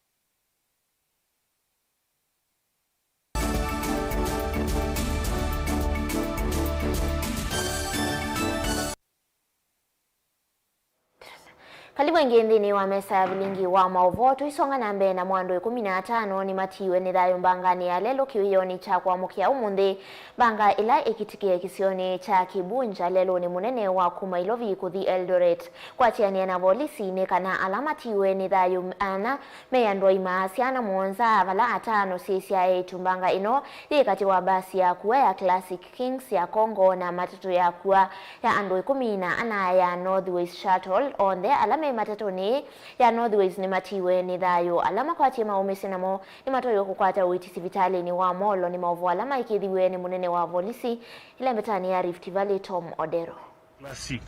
Karibu ĩngĩ nthĩnĩ wa mesa ya vilingi wa maũvoo. Tũisonga na mbee namo, andũ ĩkũmi na atano nĩmatiiwe nĩ thayũ mbanganĩ ya lelũ kĩwĩonĩ kya kũamũkĩa ũmũnthĩ, mbanga ĩla ĩkĩtĩkĩe kĩsionĩ kya Kĩbunja lelũnĩ mũnene wa kuma Ilovi kũthi Eldoret. Kwatĩanĩa na volisi, nĩ kana ala matiiwe nĩ thayũ ana me andũ aima, syana mũonza, vala atano syĩ sya eĩtu. Mbanga ĩno yĩ katĩ wa mbasi ya kua ya Classic Kings ya Congo na matatũ ya kua ya andũ ĩkũmi na ana ya Northways Shuttle. Onthe ala me matatũnĩ ya Northways nĩmatiiwe nĩ thayũ. Ala makwatie maũmĩsye namo nĩmatoiwe kũkwata ũiiti sivitalĩnĩ wa Molo. Nĩ maũvoo ala maĩkĩĩthiw'e nĩ mũnene wa volisi ĩlembetanĩ ya Rift Valley, Tom Odero. Classic,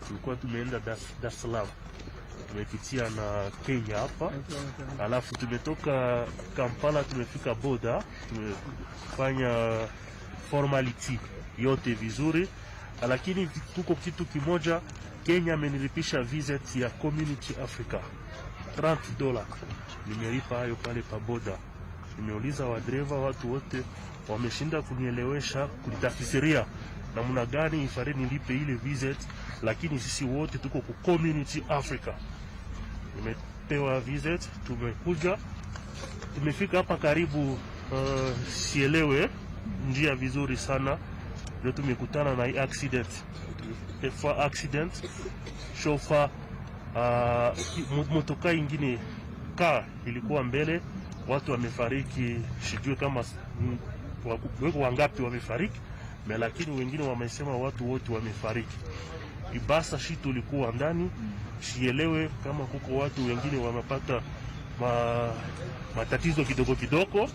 tulikuwa tumeenda Dar, Dar es Salaam. Tumepitia na Kenya hapa. Alafu tumetoka Kampala, tumefika border, tumefanya formality yote vizuri. Lakini tuko kitu kimoja, Kenya amenilipisha visit ya Community Africa. Trente dollars. Nimelipa hayo pale pa border. Nimeuliza wadriver, watu wote wameshinda kunielewesha, kunitafisiria namna gani ifari nilipe ile visit, lakini sisi wote tuko ku Community Africa. Nimepewa visit, tumekuja, tumefika hapa karibu Uh, sielewe njia vizuri sana, ndio tumekutana na hii accident. Efa accident, shofa, uh, motoka ingine ka ilikuwa mbele, watu wamefariki, sijui kama s- m- wa- weko wangapi wamefariki, me lakini wengine wamesema watu wote wamefariki. Ibasa shi tulikuwa ndani, sielewe kama kuko watu wengine wamepata ma, matatizo kidogo kidogo.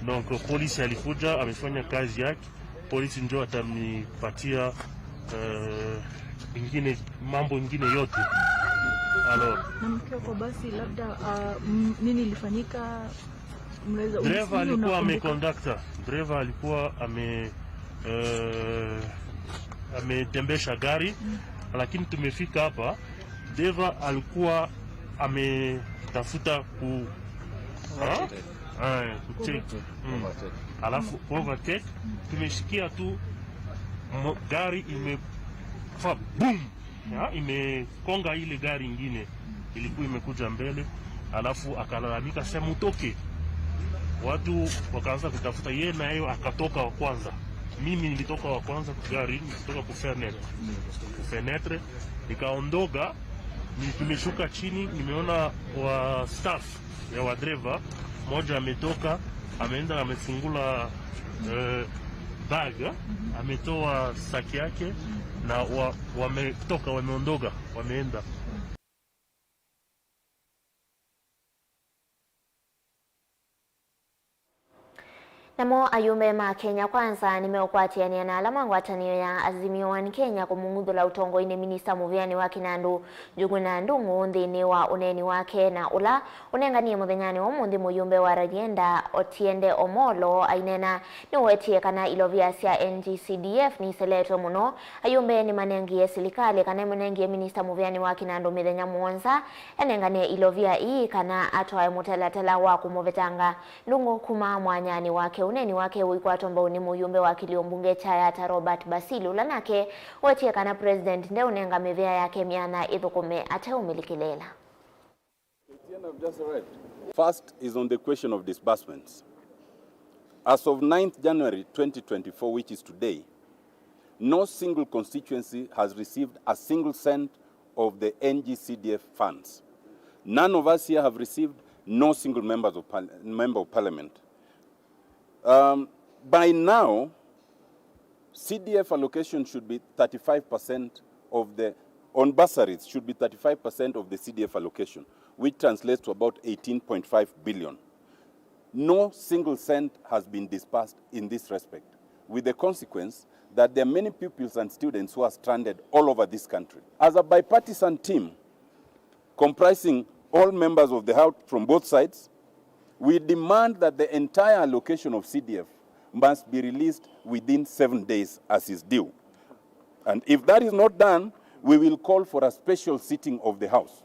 Donc polisi alikuja amefanya kazi yake, polisi ndio atanipatia uh, ingine mambo ingine yote. Alors, Na mkiwa kwa basi, labda uh, m- nini ilifanyika? Mnaweza Dereva nini alikuwa unakumbuka? Amekondakta, dereva alikuwa ame eh, ametembesha gari, lakini tumefika hapa, dereva alikuwa ametafuta ku ha? Eh, kucheck. Mm. Alafu overtake, tumesikia tu mo- gari imefa boom, ya, imekonga ile gari ingine ilikuwa imekuja mbele, alafu akalalamika, sema utoke. Watu wakaanza kutafuta yeye, naye akatoka wa kwanza. Mimi nilitoka wa kwanza kwa gari, nilitoka kufenetre, kufenetre, nikaondoka. Ni- tumeshuka chini, nimeona wa staff ya wadreva, mmoja ametoka, ameenda amefungula eh, bag, ametoa saki yake na wa- wametoka, wameondoka, wameenda. Namo ayumbe ma Kenya Kwanza nĩmeũkwatĩanĩa na ala ma ngwatanĩo ya Azimio One Kenya kũmung'uthũla ũtongoinĩ minista mũvĩanĩ wa Kinandu Njuguna Ndung'u nthĩnĩ wa ũneeni wake na ũla ũnenganie mũthenyanĩ wa ũmũnthĩ mũyumbe wa Rarienda Otiende Omolo aineena. Nĩwetie kana ilovia sya N G C D F niseletwe mũno. Ayumbe nĩmanengie silikalĩ kana ĩmũnengie minista mũvĩanĩ wa Kinandu mĩthenya mũonza enengane ilovia ii kana atwae mũtalatala wa kũmũvetanga. Ndung'u kuma mwanyanĩ wake ũneeni wake ũikwatwa mbau nĩ mũyumbe wa kĩlio mbunge kya Yatta Robert Basili ũla nake wetie kana president ndeũnenga mĩvĩa yake myanya ĩthũkũme ateũmĩlikĩlĩĩla. First is on the question of disbursements. As of ninth January twenty twenty-four, which is today, no single constituency has received a single cent of the N G C D F funds. None of us here have received no single members of par- member of parliament. Um, by now, C D F allocation should be thirty-five percent of the, on bursaries, should be thirty-five percent of the C D F allocation, which translates to about eighteen point five billion. No single cent has been disbursed in this respect, with the consequence that there are many pupils and students who are stranded all over this country. As a bipartisan team, comprising all members of the House from both sides, we demand that the entire allocation of C D F must be released within seven days as is due. And if that is not done, we will call for a special sitting of the House.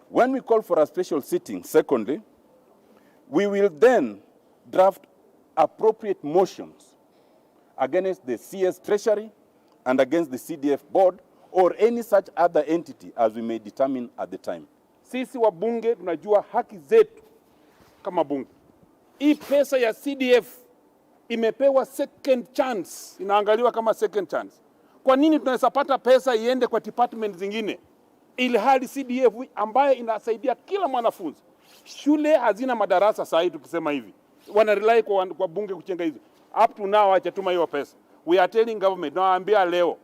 When we call for a special sitting, secondly, we will then draft appropriate motions against the C S Treasury and against the C D F board or any such other entity as we may determine at the time. Sisi wabunge tunajua haki zetu kama bunge. Hii pesa ya C D F imepewa second chance, inaangaliwa kama second chance. Kwa nini tunaweza pata pesa iende kwa department zingine, ili hali C D F ambayo inasaidia kila mwanafunzi, shule hazina madarasa saa hii tukisema hivi, wana rely kwa, kwa bunge kuchenga hizo. Up to now hawajatuma hiyo pesa. We are telling government, nawaambia leo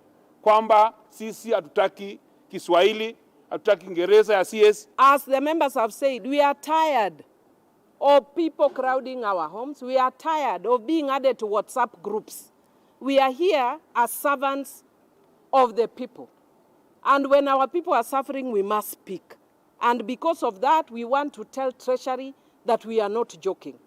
kwamba sisi hatutaki Kiswahili, hatutaki Kiingereza ya C S. As the members have said, we are tired of people crowding our homes. We are tired of being added to WhatsApp groups. We are here as servants of the people. And when our people are suffering, we must speak. And because of that, we want to tell Treasury that we are not joking.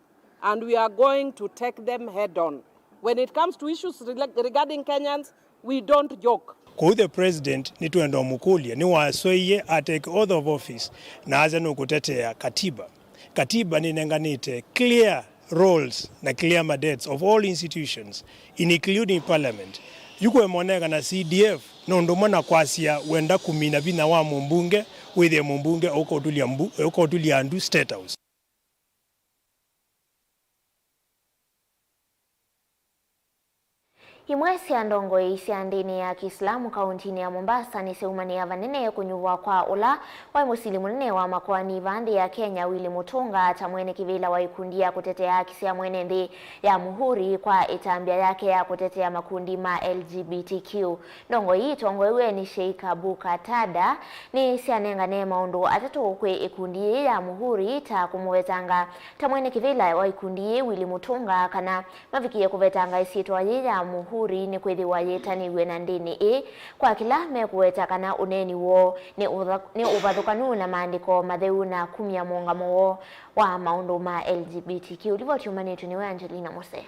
And we are going to take them head on. When it comes to issues rela- regarding Kenyans, we don't joke. Kwoou the president nĩtwenda ũmũkũlya nĩwasoie a take oath of office na asya nũkũtetea katiba. Katiba nĩnenganĩte clear roles na clear mandates of all institutions including parliament. Yu kũemoneka na C D F nũndũ ũmwe na kwasya wenda kũmina vinya wa mũmbunge wĩthĩe mũmbunge ũkotulya mbu- ũkotulya andu State House. Imwe sya ndongoi sya ndĩni ya Kĩislamu kauntinĩ ya Mombasa nĩsyaumanĩa vanene kũnyuvwa kwa ũla waĩ mũsili mũnene wa makoani vaa nthĩ ya Kenya, Willy Mutunga, ta mwene kĩvĩla wa ikundi ya kũtetea haki sya mwene nthĩ ya Muhuri kwa ĩtambya yake ya kũtetea makundi ma L G B T Q. Ndongoi ii itongoew'e nĩ Sheikh Abu Qatada nĩsyanengane maũndũ atatũ kwĩ ikundi yĩĩ ya Muhuri, ta kũmũvetanga ta mwene kĩvĩla wa ikundi yĩĩ, Willy Mutunga, kana mavikie kũvetanga ĩsyĩtwa yĩĩ ya Muhuri nĩkwĩthĩwa yĩtanĩw'e na ndĩni ĩĩ, kwa kĩla mekũweta kana ũneeni woo nĩ ũtha-, nĩ ũvathũkanu na maandĩko matheu na kumya mũũngamo woo wa maũndũ ma L G B T Q. Livoti yumanĩtw'e nĩwe Angelina Mose.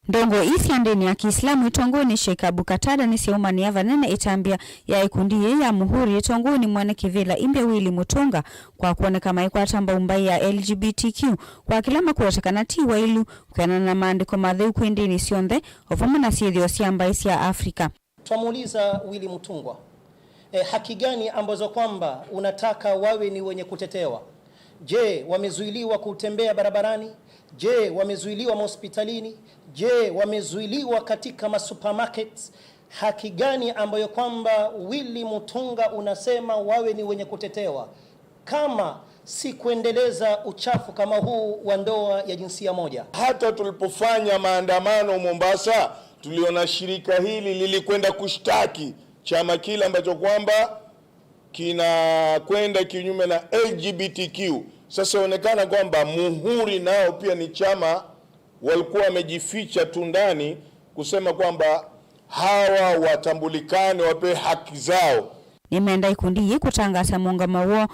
Ndongoi ii sya ndĩni ya Kĩislamu itongoew'e nĩ Sheikh Abu Qatada nĩsyaumanĩa vanene ĩtambya ya ikundi yĩĩ ya Muhuri ĩtongoew'e nĩ mwene kĩvĩla imbya Willy Mutunga kwa kwoneka maikwata mbau mbaĩ ya L G B T Q kwa kĩla makwete kana ti waĩlu kwĩanana na maandĩko matheu kwĩ ndĩni syonthe, o vamwe na syĩthĩo sya mbaĩ sya Africa. Twamuuliza Willy Mutunga, eh, haki gani ambazo kwamba unataka wawe ni wenye kutetewa? Je, wamezuiliwa kutembea barabarani? Je, wamezuiliwa mahospitalini? Je, wamezuiliwa katika masupermarkets? Haki gani ambayo kwamba Willy Mutunga unasema wawe ni wenye kutetewa, kama si kuendeleza uchafu kama huu wa ndoa ya jinsia moja? Hata tulipofanya maandamano Mombasa, tuliona shirika hili lilikwenda kushtaki chama kile ambacho kwamba kinakwenda kinyume na L G B T Q. Sasa inaonekana kwamba Muhuri nao pia ni chama walikuwa wamejificha tu ndani kusema kwamba hawa watambulikane, wapewe haki zao. Nĩmenda ikundi ii kũtangaasa mũũngamo woo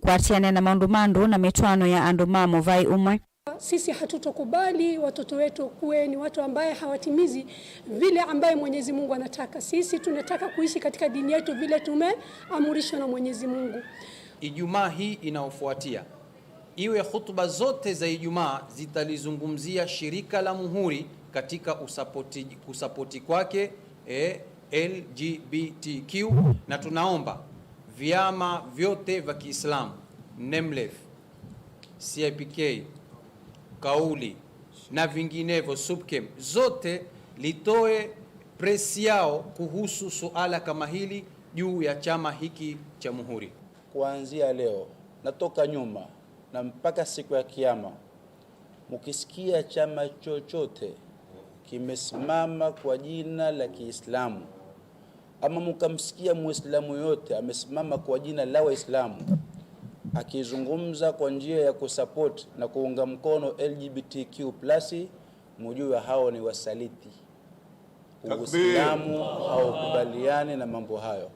kũatĩanĩa na maũndũ ma ndũũ na mĩtwaano ya andũ ma mũvaĩ ũmwe. Sisi hatutokubali watoto wetu kuwe ni watu ambaye hawatimizi vile ambaye Mwenyezi Mungu anataka. Sisi tunataka kuishi katika dini yetu vile tumeamrishwa na Mwenyezi Mungu. Ijumaa hii inayofuatia, iwe hutuba zote za Ijumaa zitalizungumzia shirika la Muhuri katika usapoti, kusapoti kwake, eh, L G B T Q, na tunaomba vyama vyote vya Kiislamu, NEMLEF, C I P K, Kauli na vinginevyo, SUPKEM, zote litoe press yao kuhusu suala kama hili juu ya chama hiki cha Muhuri. Kuanzia leo na toka nyuma na mpaka siku ya Kiyama, mukisikia chama chochote kimesimama kwa jina la Kiislamu, ama mukamsikia Muislamu yote amesimama kwa jina la Waislamu akizungumza kwa njia ya kusupport na kuunga mkono L G B T Q plus, mujue hao ni wasaliti. Takbir. Uislamu haukubaliani na mambo hayo.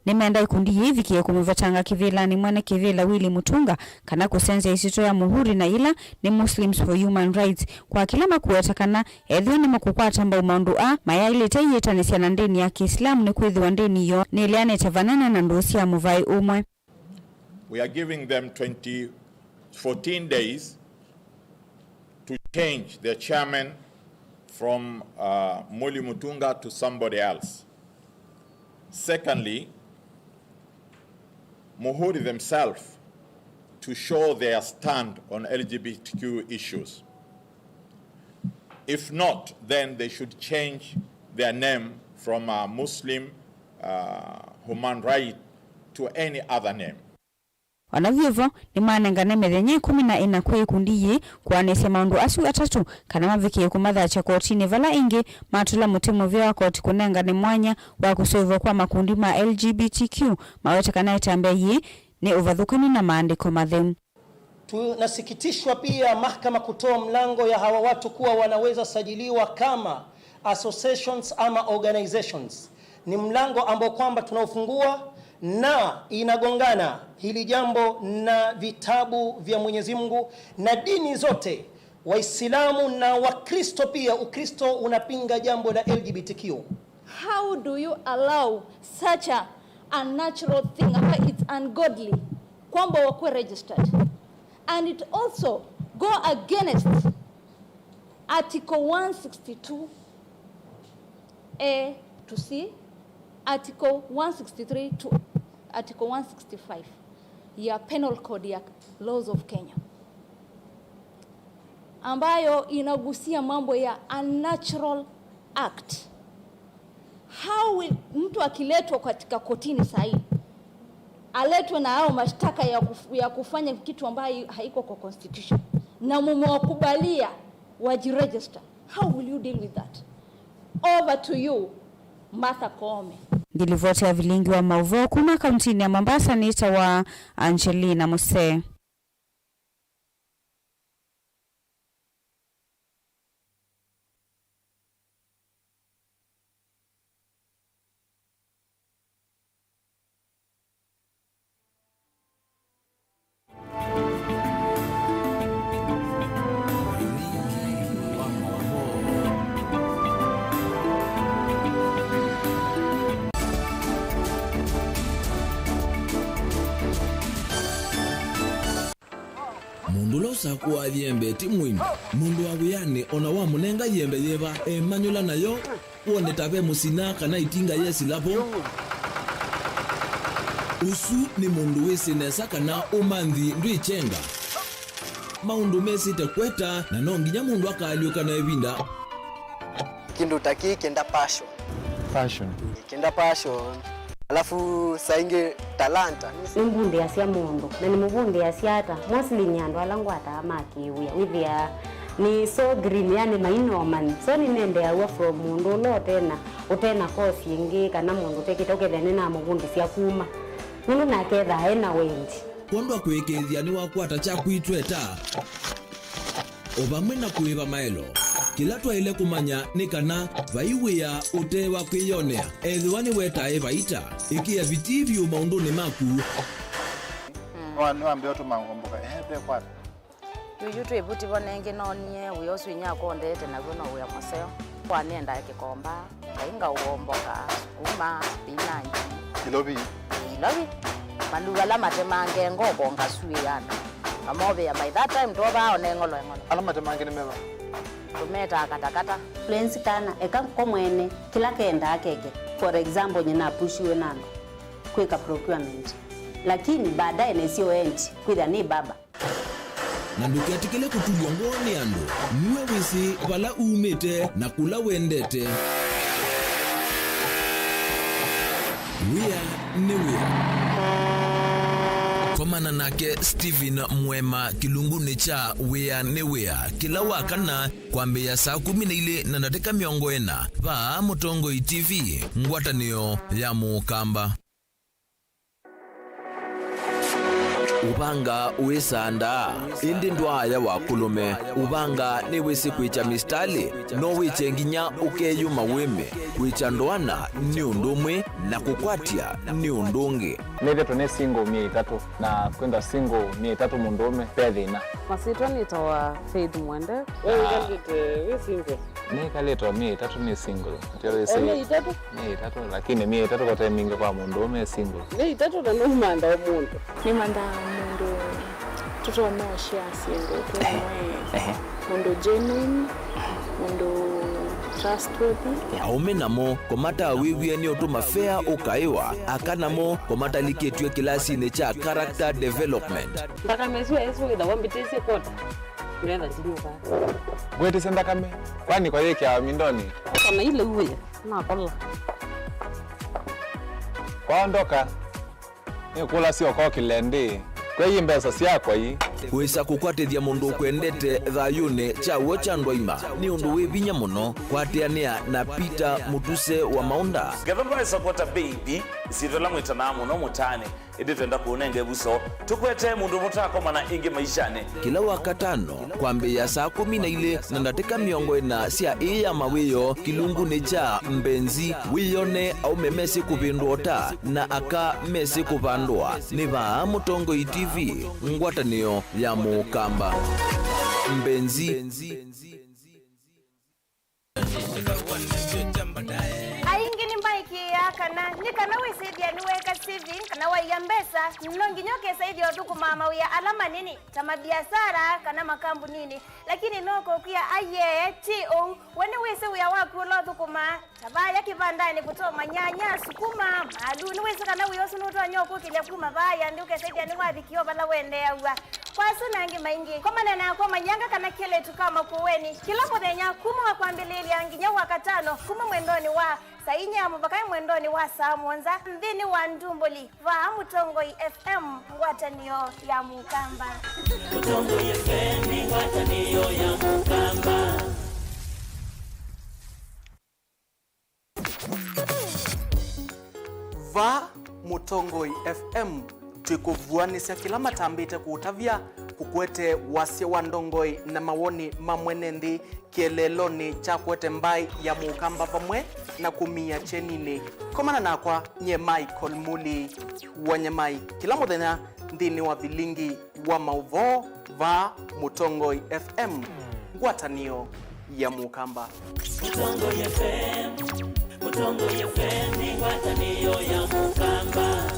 Nĩmenda ikundi yĩĩ ĩvikĩe kũmũvetanga kĩvĩlanĩ mwene kĩvĩla Willy Mutunga kana kũsenzya ĩsyĩtwa ya Muhuri na yĩla nĩ Muslims for Human Rights, kwa kĩla makũweta kana ethĩwa nĩmakũkwata mbau maũndũ aa mayaĩlĩte iyĩtanĩsya na ndĩni ya Kĩislamu, nĩkwĩthĩwa ndĩni yoo nĩleanĩte vanene na ndũũ sya mũvaĩ ũmwe. We are giving them twenty, fourteen days to change their chairman from, uh, Muli Mutunga to somebody else. Secondly, Muhuri themselves to show their stand on L G B T Q issues. If not, then they should change their name from, uh, Muslim, uh, Human Right to any other name. O na vyũ vo, nĩmanengane mĩthenya ĩkũmi na ĩna kwĩ ikundi yĩĩ kũanĩsya maũndũ asu atatũ kana mavikĩe kũmathakya kotinĩ, vala ĩngĩ matũla mũtĩ mũvea wa koti kũnengane mwanya wa kũseũvw'a kwa makundi ma L G B T Q, maweta kana ĩtambya yĩĩ nĩ ũvathũkanu na maandĩko matheu. Tunasikitishwa pia mahakama kutoa mlango ya hawa watu kuwa wanaweza sajiliwa kama associations ama organizations. Ni mlango ambao kwamba tunaofungua na inagongana hili jambo na vitabu vya Mwenyezi Mungu na dini zote, Waislamu na Wakristo pia. Ukristo unapinga jambo la L G B T Q. How do you allow such a unnatural thing, ambayo it's ungodly, kwamba wakuwe registered, and it also go against Article one sixty-two A to C, Article one sixty-three to Article one sixty-five ya Penal Code ya laws of Kenya. ambayo inagusia mambo ya unnatural act. How will, mtu akiletwa katika kotini saa hii, aletwe na hao mashtaka ya kuf-, ya kufanya kitu ambayo haiko kwa constitution, na mumewakubalia wajiregister? How will you deal with that? Over to you, Martha Koome. Ngilivoti ya vilingi wa mauvoo kuma kauntinĩ ya Mombasa nĩtawa Angelina Musee. Mũndũ ũla ũsakũaa yembe ti mũini. Mũndũ wa wĩanĩ o na wamũnenga yembe yĩva, emanyũla nayo, wone ta ve mũsina kana ĩtinga yesĩla vo. Ũsu nĩ mũndũ wĩsĩ nesa kana ũmanthi ndwĩkyenga. Maũndũ mesĩte kweta, na no nginya mũndũ akaalyũka na ĩvinda. Kĩndũ ta kĩĩ kĩenda passion. Passion. Kĩenda passion. Alafu saa ingĩ talanta. Nĩmbundĩasya mũndũ, na nĩmũvundĩasya ata? Mostly nĩ andũ ala ngwataa ma kĩwĩa. Wĩthĩaa nĩ so green, yani mainomani. So nĩnendeaw'a from mũndũ ũla ũtena, ũtena course ĩngĩ, kana mũndũ ũtekĩte, ũkethĩa nĩnamũvundĩsya kuma. Nũndũ nake ethaa ena wendi. Kwondwa kũĩkĩĩthya nĩwakwata kyaku itweta. O vamwe na kũĩva maelo, kĩla twaĩle kũmanya nĩ kana vai wĩa ũte wa kwĩyonea, ethĩwa nĩwetae vaita. Ĩkĩa vitii vyũ maũndũnĩ maku. Nĩwa-, nĩwambĩa ũtũma ngomboka, ehe, ve kwata. Yuyu twĩ vuti vo nengĩ noonie wĩa ũsu inyakwa ũndete naw'o no wĩa mũseo. Kwa nĩendaa kĩkomba. Ngai ngaũomboka, sukuma, spinach. Ilovi. Ilovi. Malũva ala matemange ngoko ngasuĩana. Mamovea by that time twovaa one ng'olo eng'olo. Ala matemange nĩ meva? Tũmetaa katakata. Influence kana eka ko mwene kĩla kendaa keke. For example, nyina apushiwe na andũ kwĩka procurement. Lakini baadaye nesio endi kwĩthĩa nĩ baba. Na ndũketĩkĩle kũtulw'a ngoo nĩ andũ. Nue wĩsĩ vala umĩte na kũla wendete. Wĩa nĩ wĩa. Komana nake Stephen Mwema kĩlungunĩ kya Wĩa nĩ Wĩa kĩla wa kana kwambĩĩa saa kũmi na ilĩ na ndatĩka mĩongo ĩna vaa Mũtongoi T V, ngwatanĩo ya Mũkamba. Ũvanga wĩsandaa, ĩndĩ ndwaaya wa kũlũme. Ũvanga nĩwĩsĩ kwĩkya mĩsitalĩ, no wĩkye nginya ũkeyũma wĩme. Kwĩkya ndoana nĩ ũndũ ũmwe, na kũkwatya nĩ ũndũ ũngĩ. Nĩthĩtwe nĩ single myei ĩtatũ, na kwĩthwa single myei ĩtatũ mũndũũme, ve thĩna. Masyĩtwa nĩtawa Faith Mwende. We wĩkalĩte wĩ single? Nĩkalĩte o myei ĩtatũ nĩ single. Ndio wĩsĩ. O myei ĩtatũ? Myei ĩtatũ, lakini myei ĩtatũ kote mingĩ kwa mũndũ ũme single. Myei ĩtatũ na nũmantha o mũndũ. Nĩmanthaa mũndũ tũtonya ũshare syĩndũ twĩ amwe. Ehe. Mũndũ genuine, mũndũ trustworthy. Aũme namo komatawĩw'ie nĩ ũtũ mafea ũkaĩwa, aka namo komatalikĩtw'e kĩlasinĩ kya character development. Nthakame ĩsu yaĩsĩ wĩthawa mbĩtĩsye kwota. Ngetha ndinyuka. Ngwĩtĩsya nthakame, kwani kwa yĩkĩawa mindoni? Kana ile uwe, nakola. Kwaondoka, nĩkũlasya ũkokĩle ndĩ, kwei mbesa syakwa ii. Kwĩsa kũkwatĩthya mũndũ ũkwendete thayũnĩ kya w'o kya ndwaima nĩ ũndũ wĩ vinya mũno. Kwatĩanĩa na Peter Mũtuse wa Maũnda. Ngetha ndwaĩsa kwota baby, ĩsyĩtwa ĩla mwĩtanaa mũno mũtaanĩ. Ĩndĩ twenda kũũnenga ĩvuso, tũkwete mũndũ mũtaakomana ĩngĩ maishanĩ. Kĩla Wakatano, kwambĩĩa saa kũmi na ilĩ na ndatĩka mĩongo ĩna sya ĩĩ ya mawĩoo, kĩlungunĩ kya Mbenzi, wĩyone aũme mesĩ kũvĩndũa ũta na aka mesĩ kũvandũa. Nĩ vaa Mũtongoi T V, ngwatanĩo ya Mũkamba. Mbenzi. Aingĩ nĩmaĩkĩĩaa kana nĩ kana wĩsĩthĩa nĩweeka saving kana waia mbesa, no nginya ũkĩsaĩthya ũthũkũmaa mawĩa ala manini ta mabiasara kana makambuninĩ. Lakini no kũkwĩa, aiee, ti ũu. We nĩwĩsĩ wĩa waku ũla ũthũkũmaa, ta vaya kĩvandanĩ kũtoma nyanya, sukuma, malu. Nĩwĩsĩ kana wĩa ũsu nũtonya ũkũkĩlya kuma vaya nthĩ ũkesethĩa nĩwavikie o vala wendeeaw'a. Kwa asu na angĩ maingĩ, komana nakwa manyanga kana kelĩtu ka Makueni kĩla mũthenya kuma wa kwambĩlĩlya nginya wa katano, kuma mwendonĩ wa saa inya mũvaka mwendonĩ wa saa mũonza nthĩnĩ wa Ndumbũli, vaa Mũtongoi F M, ngwatanĩo ya Mũkamba. Mũtongoi F M nĩ ngwatanĩo ya Mũkamba. Vaa Mũtongoi F M, twĩkũvuanĩsya kĩla matambĩte kũũtavya, kũkwete wasya wa ndongoi na mawoni ma mwene nthĩ kĩeleelonĩ kya kũete mbaĩ ya Mũkamba vamwe na kũmia kyeninĩ. Komana nakwa nyie Michael Muli wa Nyamai kĩla mũthenya nthĩnĩ wa vilingi wa maũvoo vaa Mũtongoi F M, ngwatanĩo ya Mũkamba. Mũtongoi F M, Mũtongoi F M nĩ ngwatanĩo ya Mũkamba.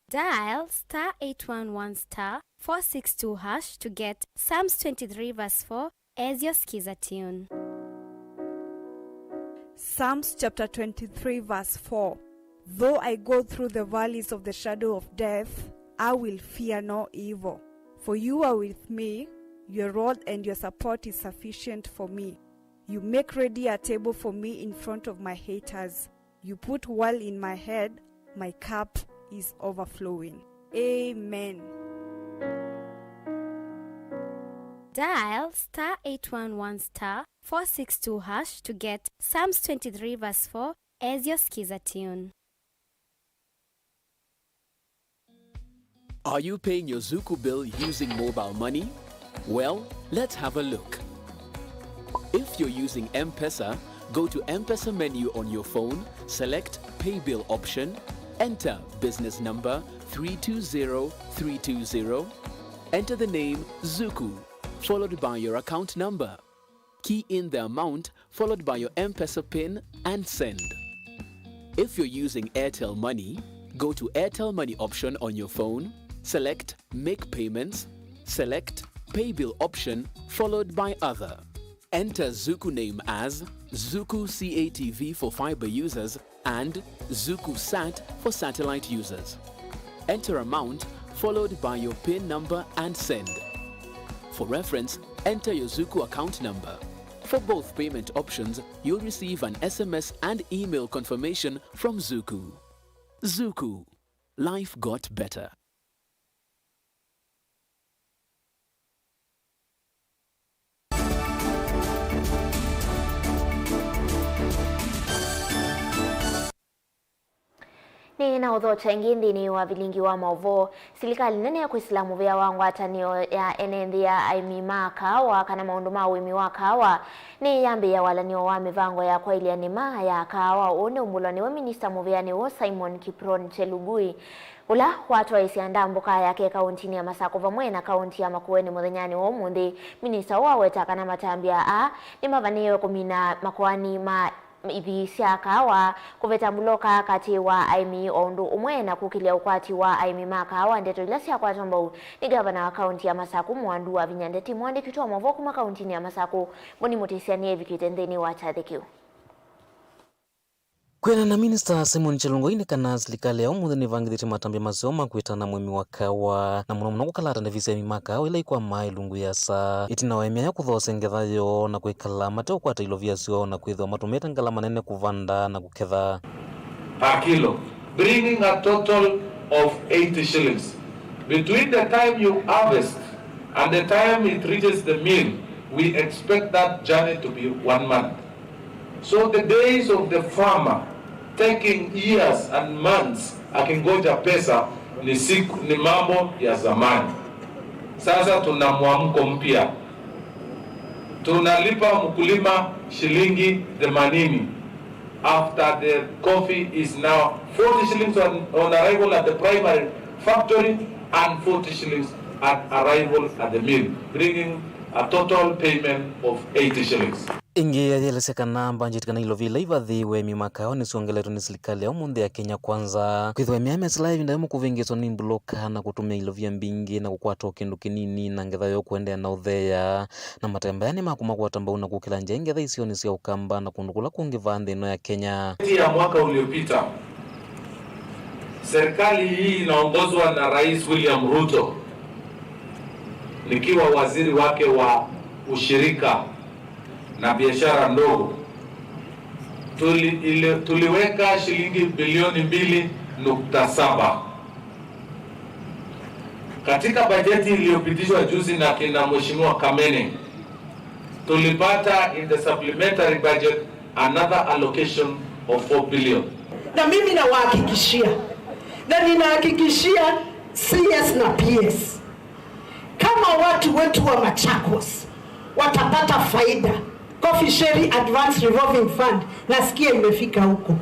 Dial star eight one one star four six two hash to get Psalms twenty-three verse four as your skiza tune. Psalms chapter twenty-three, verse four. Though I go through the valleys of the shadow of death, I will fear no evil. For you are with me, your rod and your support is sufficient for me. You make ready a table for me in front of my haters. You put oil in my head, my cup is overflowing. Amen. Dial star eight one one star four six two hash to get Psalms twenty-three verse four as your skiza tune. Are you paying your Zuku bill using mobile money? Well, let's have a look. If you're using M-Pesa, go to M-Pesa menu on your phone, select Pay Bill option, enter business number three two zero three two zero, enter the name Zuku, followed by your account number. Key in the amount followed by your M-Pesa pin and send. If you're using Airtel Money, go to Airtel Money option on your phone, select Make Payments, select Pay Bill option followed by Other. Enter Zuku name as Zuku C A T V for fiber users and Zuku Sat for satellite users. Enter amount followed by your pin number and send. For reference, enter your Zuku account number. For both payment options, you'll receive an S M S and email confirmation from Zuku. Zuku. Life got better. Nĩ na ũthokya ĩngĩ nthĩnĩ wa vilingi wa maũvoo. Silikalĩ nene ya kwĩsĩla mũvĩa wa ngwatanĩo ya ene nthĩ ya aĩmi ma kaawa kana maũndũ ma ũĩmi wa kaawa nĩyambĩĩa walany'o wa mĩvango ya kwaĩlya nĩma ya kaawa. Ũũ nĩ ũmbũlwa nĩwe minista mũvĩanĩ ũũ Simon Kiprono Chelugui, ũla watwaĩĩsya ndambũka yake kaũntinĩ ya Masakũ vamwe na kaũnti ya Makueni mũthenyanĩ wa ũmũnthĩ. Minista ũũ aweta kana matambya aa nĩmavanĩĩwe kũmina makoani ma ithii sya kaawa, kũveta mbuloka katĩ wa aĩmi o ũndũ ũmwe na kũkĩlya ũkwati wa aĩmi ma kaawa. Ndeto ila syakwatwa mbau nĩ ngavana wa kaũnti ya Masakũ, Mwandu Wavinya. Ndeti, mũandĩki witũ wa maũvoo kuma kaũntinĩ ya Masakũ, Mboni Mũtĩsya, nĩevikĩte nthĩnĩ wa kyathĩ kĩu. Kwĩanana na Minista Simon Chelugui nĩ kana silikalĩ ya ũmũnthĩ nĩvangĩthĩtye matambya maseo ma kwĩtana mũĩmi wa kaawa, na mũno mũno kũkalata ndevisi ya aĩmi ma kaawa ila ikwama ilungu ya saa. Ĩtina wa ĩmya ya kũthoosya ngetha yoo na kwĩkala mateũkwata ilovia syoo na kwĩthĩwa matũmĩĩte ngalama nene kũvanda na kũketha. Per kilo, bringing a total of eighty shillings. Between the time you harvest and the time it reaches the mill, we expect that journey to be one month. So the days of the farmer taking years and months akingoja pesa ni siku, ni mambo ya zamani. Sasa tuna mwamko mpya. Tunalipa mkulima shilingi themanini after the coffee is now forty shillings on, on arrival at the primary factory and forty shillings at arrival at the mill, bringing a total payment of eighty shillings. Ĩngĩ ayĩelesya kana mbanjeti kana ilovia ila ivathĩĩwe aĩmi ma kaawa nĩsyongeletwe nĩ silikalĩ ya ũmũnthĩ ya Kenya Kwanza. Kwĩthĩwa ĩmya mesĩla ya ĩvinda yĩmwe kũvĩngĩĩswa nĩ mbulũka na kũtũmĩa ilovia mbingĩ na kũkwata o kĩndũ kĩnini na ngetha yoo kũendeea na ũtheea, na matambya aya nĩmakũmakwata mbau na kũkĩla nzĩa ngetha isionĩ sya Ũkamba na kũndũ kũla kũngĩ vaa nthĩ ĩno ya Kenya. Bajeti ya mwaka uliopita Serikali hii inaongozwa na Rais William Ruto, nikiwa waziri wake wa ushirika na biashara ndogo, tuli-, ile-, tuliweka shilingi bilioni mbili nukta saba. Katika bajeti iliyopitishwa juzi na kina Mheshimiwa Kamene, tulipata in the supplementary budget another allocation of four billion. Na mimi nawahakikishia, na ninahakikishia C S na P S, kama watu wetu wa Machakos watapata faida, Coffee Sherry Advance Revolving Fund, nasikia imefika huko.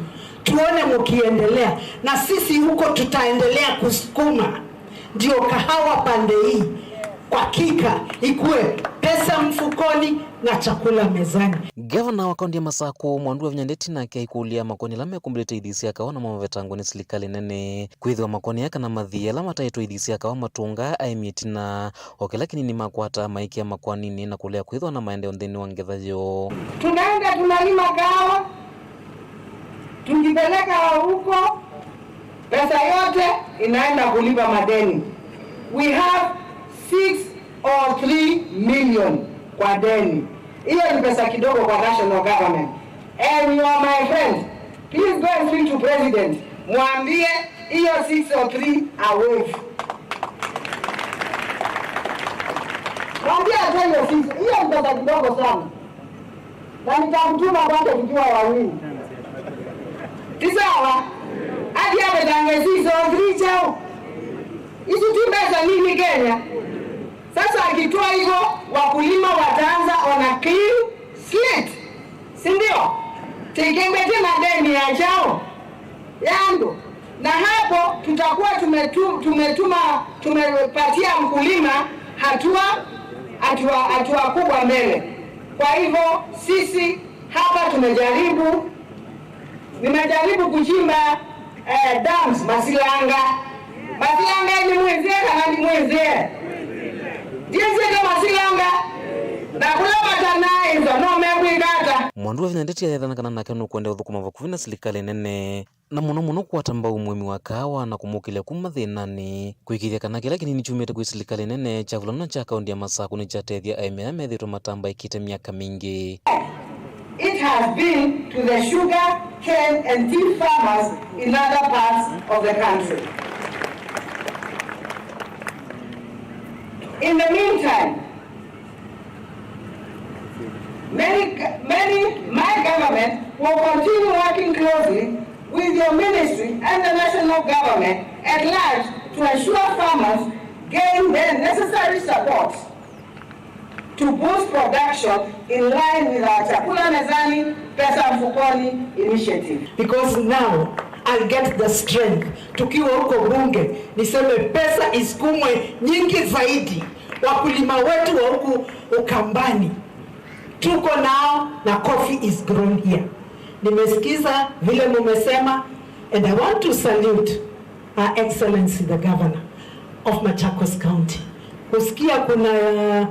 Tuone mukiendelea, na sisi huko tutaendelea kusukuma, ndio kahawa pande hii kwa hakika ikue pesa mfukoni na chakula mezani. Ngavana wa kaunti ya Masakũ, Mwandu wa Vinya Ndeti, nake aikũlya makoni ala mekũmbĩlĩte ithi sya kawa namo mavetangwe nĩ silikalĩ nene. Kwĩthĩwa makoni aya kana mathii ala mataĩtwe ithi sya kawa matũngaa aĩmi ĩtina, o kĩla kĩnini makwata maikĩa makwaninĩ na kũlea kwĩthwa na maendeeo nthĩnĩ wa ngetha yoo. Tunaenda tunalima kahawa, tukipeleka huko, pesa yote inaenda kulipa madeni. We have six oh three million kwa deni. Hiyo ni pesa kidogo kwa national government. And you are my friend. Please go and speak to president. Mwambie hiyo six oh three awaive. Mwambie atoe hiyo six. Hiyo ni pesa kidogo sana. Na nitakutuma kwake tukiwa wawili. Ti sawa? Hadi ametangaza hizo three chao. Hizi tu pesa nini Kenya? Sasa akitoa hivyo, wakulima wataanza on a clean slate. Si ndio? Tikembete madeni ya chao. Yandu. Na hapo tutakuwa tumetu-, tumetuma, tumepatia mkulima hatua, hatua, hatua kubwa mbele. Kwa hivyo sisi hapa tumejaribu, nimejaribu kuchimba, eh, dams, masilanga. Masilanga ni mwenzie kana ni mwenzie? Ndienzie ndio masilanga. Na kula matanaizwa, no mekwikata. Mwandu wa Vinya Ndeti ayethana kana nake nũkwenda ũthũkũma vakuvĩ na silikalĩ nene. Na mũno mũno kũkwata mbau mũĩmi wa kaawa na kũmũkĩlya kuma thĩnanĩ, kũĩkĩĩthya kana kĩla kĩnini kyumĩte kwĩ silikalĩ nene kyavulana na kya kaũnti ya Masakũ nĩkyatethya aĩmi ala methĩĩtwe matambaĩkĩte myaka mingĩ. It has been to the sugar cane and tea farmers in other parts of the country. In the meantime, Many, many, my government will continue working closely with your ministry and the national government at large to ensure farmers gain the necessary support to boost production in line with our Chakula Mezani, Pesa Mfukoni initiative. Because now I'll get the strength, tukiwa huko bunge, niseme pesa isukumwe nyingi zaidi, wakulima wetu wa huku Ukambani. Tuko nao na coffee is grown here. Nimesikiza vile mumesema, and I want to salute Her Excellency the Governor of Machakos County. Kusikia kuna, uh,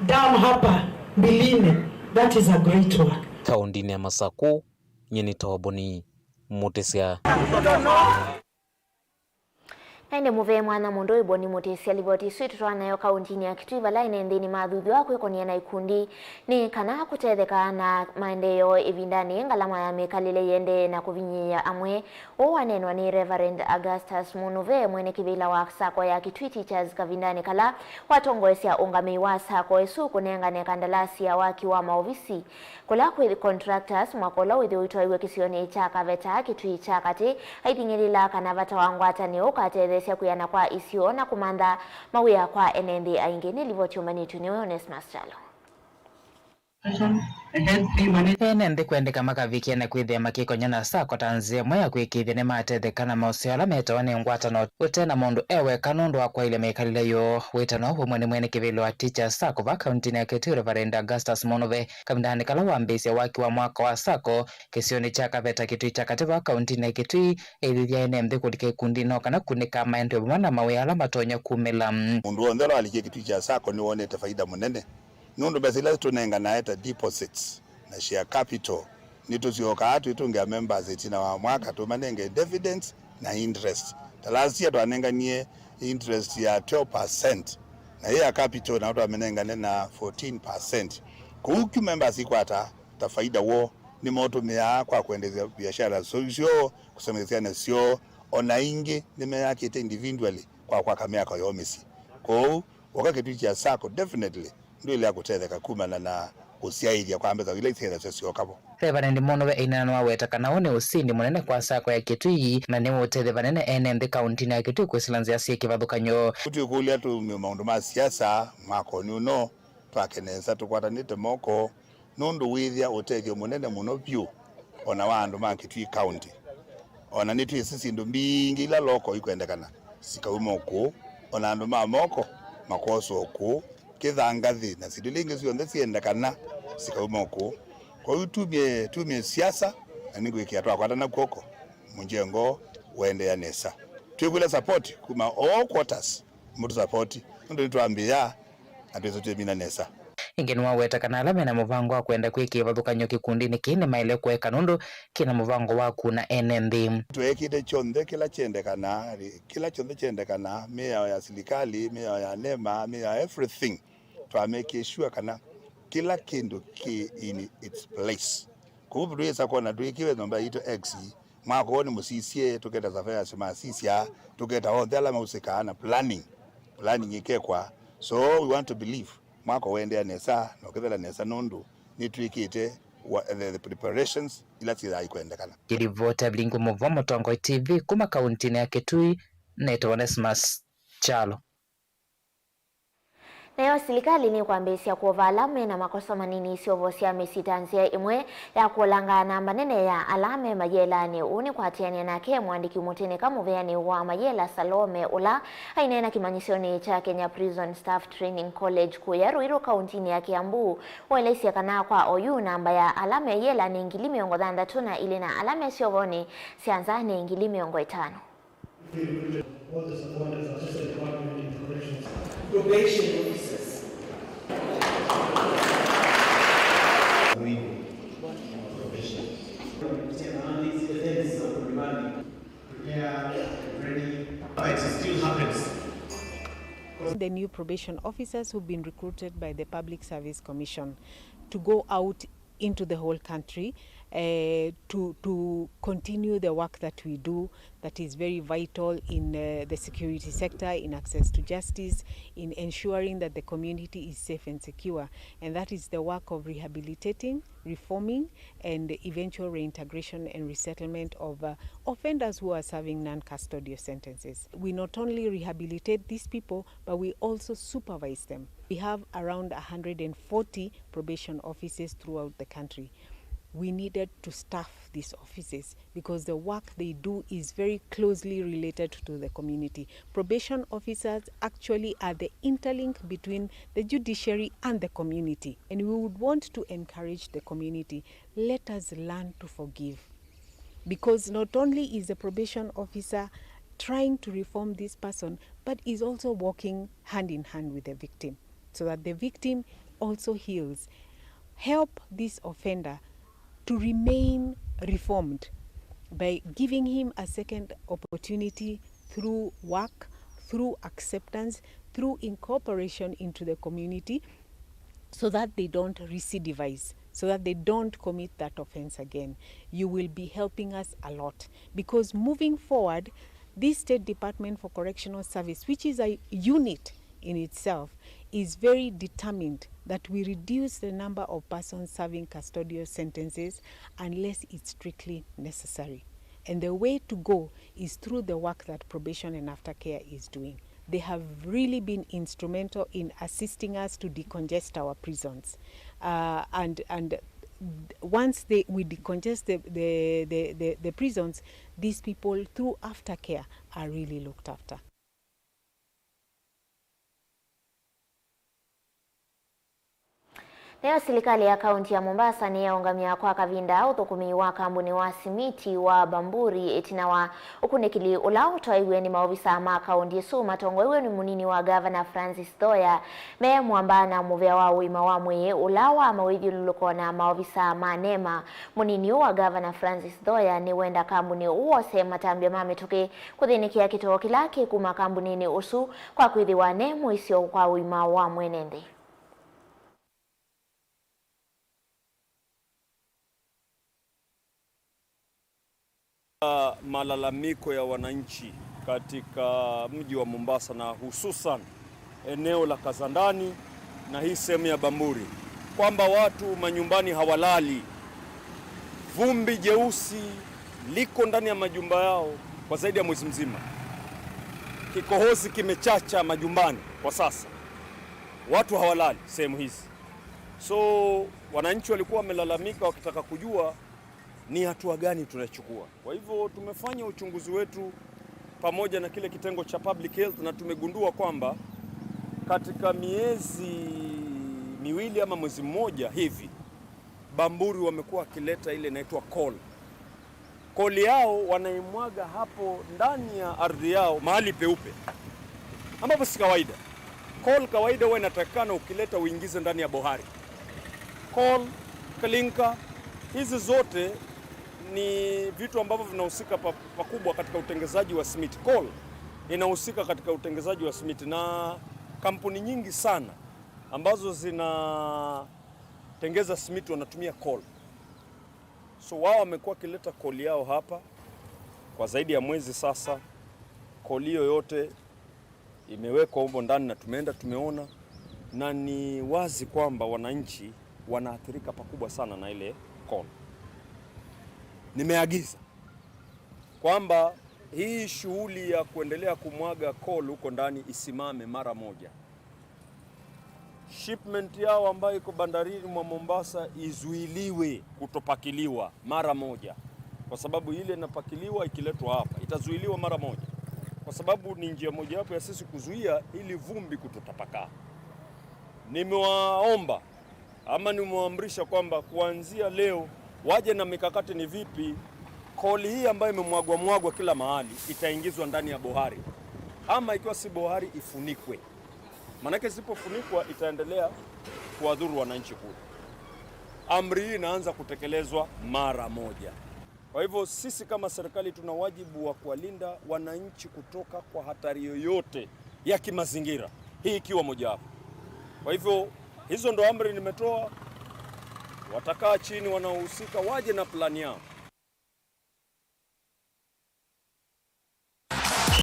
dam hapa Mbiline, that is a great work. Kaũntinĩ ya Masakũ, nyie nĩtawa Boni Mũtĩsya. Na ĩndĩ mũvee mwanya mũndũ wĩ Boni Mũtĩsya. Livoti ĩsu ĩtũtwaa nayo kaũntinĩ ya Kitui, vala ene nthĩnĩ mathuthw'a kwĩkonĩa na ikundi nĩ kana kũtetheka na maendeeo ĩvindanĩ ngalama ya mĩkalĩle yĩendee na kũvinyĩĩa amwe. Ũũ waneenwa nĩ Reverend Augustus Mũnũve, mwene kĩvĩla wa sacco ya Kitui Teachers, kavindanĩ kala watongoesya ũngamĩi wa sacco ĩsu kũnengane kandalasi ya waki wa maovisi kũla kwĩ contractors mwako ũla wĩthĩwa ũitwaiwe kĩsionĩ kya Kaveta, Kitui kya Katĩ, aithing'ĩlĩla kana vata wa ngwatanĩo ũkatetheesya kwĩana kwa isio na kũmantha mawĩa kwa ene nthĩ aingĩ. Nĩ livoti ũmbanĩtw'e nĩ Onesmus Kyalo. Ene nthĩ kwendeka makavikĩa na kwĩthĩa makĩkonya na sacco ta nzĩa ĩmwe ya kwĩkĩĩthya nĩmatetheka na maũseo ala metawa nĩ ngwatanĩo ũte na mũndũ e weka nũndũ wa kwaĩlya mĩkalĩle yoo. Wĩtano ũmwe nĩ mwene kĩvĩla wa Teachers Sacco va kaũntinĩ ya Kitui, Reverend Augustus Mũnũve, kavindanĩ kala wambĩĩsya waki wa mwako wa sacco kĩsionĩ kya Kaveta, Kitui kya Katĩ va kaũntinĩ ya Kitui, eĩthĩthya ene nthĩ kũlika ikundi no kana kunĩka maendeeo vamwe na mawĩa ala matonya kumĩla. Mũndũ w'onthe ũla walikie Kitui kya sacco nĩwonete faida mũnene, nũndũ mbesa ila tũnenganae ta deposits na share capital, nĩtũsyokaa twĩtũngĩa members ĩtina wa mwaka tũmanenge dividends na interest. Ta last year twanenganie interest ya twelve percent, na yĩ ya capital nao twamĩnengane na fourteen percent. Kũu kyu members ikwata ta faida woo nĩmaũtũmĩaa kwa kũendeesya biashara syoo, kũsomethya syana syoo, o na ingĩ nĩmeyakĩte individually kwa kwaka mĩako yoo mĩsyĩ. Kwoou, woka kĩtui kya sacco, definitely ndwĩlea kũtetheka kumana na kũsyaĩthya kwa mbesa ila isyaĩthasya syoka vo. Reverend Mũnũve Eina nĩwaweta kana ũũ nĩ ũsindi mũnene kwa sacco ya Kĩtui na nĩũũtethya vanene ene nthĩ kauntinĩ ya Kĩtui kwĩsĩla nzĩa syĩ kĩvathũkany'o. Tũiũkũlya tũumye maũndũ ma siasa mwakonĩ ũno, twake nesa tũkwatanĩte moko, nũndũ wĩthĩa ũtethyo mũnene mũno vyũ o na wa andũ ma Kĩtui County. O na nĩtwĩsĩ syĩndũ mbingĩ ila loko ikwendekana sikauma o kũũ, o na andũ ma moko makoswa o kũũ, kĩthangathĩ na syĩndũ ila ingĩ syonthe syendekana sikauma o kũũ. Kwoou tumye, tumye siasa, na nĩngwĩkĩa twakwatana kw'oko, mũnjengo ũendeea nesa. Twĩkũlya support kuma all quarters. Mũtũsapoti, nũndũ nĩtwambĩĩa na twĩsĩ twĩmina nesa. Ĩngĩ nĩwaweta kana ala mena mũvango wa kwenda kwĩka kĩvathũkany'o kĩkundinĩ kĩĩ nĩmaĩle kũeka nũndũ kĩna mũvango wa kuna ene nthĩ. Tweekĩte kyonthe kĩla kyendekana, kĩla kyonthe kyendekana, mĩao ya silikalĩ, mĩao ya nema, mĩao ya everything, twamake sure kana kĩla kĩndũ kĩ in its place. Kũu twĩsa kwona twĩkĩwe nyũmba yitũ X, mwaka ũũ nĩmũsisye, tũketa surveyors masisya, tũketa onthe ala mausĩkaa na planning, planning ĩkekwa. So we want to believe mwaka ũendeea nesa na ũkethela nesa nũndũ nĩtwĩkĩte wa- the, the preparations ila syĩthaa ikwendekana. Kĩlivoti Avilingu Mũvwa, Mũtongoi T V, kuma kauntinĩ ya Kĩtui, nĩtawa Onesmus Kyalo. Nayo silikalĩ nĩkwambĩĩsya kũova ala me na makosa manini iseũvo sya mĩsyĩ ta nzĩa ĩmwe ya kũolanga namba nene ya ala me mayĩlanĩ. Ũu nĩ kũatĩanĩa nake mũandĩki mũtĩnĩka mũveanĩ wa mayĩla Salome, ũla aineena kĩmanyĩsyonĩ kya Kenya Prison Staff Training College kũya Ruiru, kauntinĩ ya Kiambu, waelesya kana kwa oyu namba ya ala me yĩlanĩ ngili mĩongo thanthatũ na ilĩ na ala me seũvonĩ sya nza nĩ ngili mĩongo ĩtano. All the support and assistant department in corrections. Probation officers. Probation. Prepare and ready. It still happens. The new probation officers who've been recruited by the Public Service Commission to go out into the whole country, eh, to, to continue the work that we do that is very vital in, eh, the security sector, in access to justice, in ensuring that the community is safe and secure. And that is the work of rehabilitating, reforming, and eventual reintegration and resettlement of, uh, offenders who are serving non-custodial sentences. We not only rehabilitate these people, but we also supervise them. We have around a hundred and forty probation offices throughout the country. We needed to staff these offices because the work they do is very closely related to the community. Probation officers actually are the interlink between the judiciary and the community. And we would want to encourage the community, let us learn to forgive. Because not only is the probation officer trying to reform this person, but is also working hand in hand with the victim so that the victim also heals. Help this offender to remain reformed by giving him a second opportunity through work, through acceptance, through incorporation into the community, so that they don't recidivize, so that they don't commit that offense again. You will be helping us a lot, because moving forward, this State Department for Correctional Service, which is a unit in itself, is very determined that we reduce the number of persons serving custodial sentences unless it's strictly necessary. And the way to go is through the work that probation and aftercare is doing. They have really been instrumental in assisting us to decongest our prisons. Uh, and, and once they, we decongest the, the, the, the, the prisons, these people, through aftercare, are really looked after. Nayo silikalĩ ya kaunti ya Mombasa nĩyaũngamya kwa kavinda ũthũkũmi wa kambuni wa simiti wa Bamburi ĩtina wa ũkunĩkĩli ũla ũtwaiwe nĩ maovisaa ma kaunti ĩsu matongoew'e nĩ mũnini wa gavana Francis Thoya me mwamba na mũvĩa wa ũima wa mwĩĩ ũla wa mawĩthyũlũlũko na maovisaa ma nema. Mũnini ũũ wa gavana Francis Thoya nĩwenda kambuni ũũ wose matambya ma mĩtũkĩ kũthĩnĩkĩa kĩtoo kĩla kĩ kuma kambuninĩ ũsu kwa kwĩthĩwa ne mũisyo kwa ũima wa mwene nthĩ. Malalamiko ya wananchi katika mji wa Mombasa na hususan eneo la Kazandani na hii sehemu ya Bamburi, kwamba watu manyumbani hawalali. Vumbi jeusi liko ndani ya majumba yao kwa zaidi ya mwezi mzima. Kikohozi kimechacha majumbani kwa sasa. Watu hawalali sehemu hizi. So, wananchi walikuwa wamelalamika wakitaka kujua ni hatua gani tunachukua. Kwa hivyo, tumefanya uchunguzi wetu pamoja na kile kitengo cha public health, na tumegundua kwamba katika miezi miwili ama mwezi mmoja hivi, Bamburi wamekuwa wakileta ile inaitwa coal. Coal yao wanaimwaga hapo ndani ya ardhi yao mahali peupe, ambapo si kawaida. Coal kawaida huwa inatakikana ukileta uingize ndani ya bohari. Coal, clinker, hizi zote ni vitu ambavyo vinahusika pa-, pakubwa katika utengezaji wa simiti. Coal inahusika katika utengezaji wa simiti, na kampuni nyingi sana ambazo zinatengeza simiti wanatumia coal. So wao wamekuwa wakileta coal yao hapa kwa zaidi ya mwezi sasa. Coal hiyo yote imewekwa humo ndani na tumeenda tumeona, na ni wazi kwamba wananchi wanaathirika pakubwa sana na ile coal. Nimeagiza kwamba hii shughuli ya kuendelea kumwaga coal huko ndani isimame mara moja. Shipment yao ambayo iko bandarini mwa Mombasa izuiliwe kutopakiliwa mara moja, kwa sababu ile inapakiliwa ikiletwa hapa itazuiliwa mara moja, kwa sababu ni njia mojawapo ya sisi kuzuia ili vumbi kutotapakaa. Nimewaomba ama nimewaamrisha kwamba kuanzia leo waje na mikakati ni vipi coal hii ambayo imemwagwa mwagwa kila mahali itaingizwa ndani ya bohari, ama ikiwa si bohari ifunikwe, maanake isipofunikwa itaendelea kuwadhuru wananchi kule. Amri hii inaanza kutekelezwa mara moja. Kwa hivyo sisi kama serikali tuna wajibu wa kuwalinda wananchi kutoka kwa hatari yoyote ya kimazingira, hii ikiwa mojawapo. Kwa hivyo hizo ndo amri nimetoa, watakaa chini wanaohusika waje na plani yao.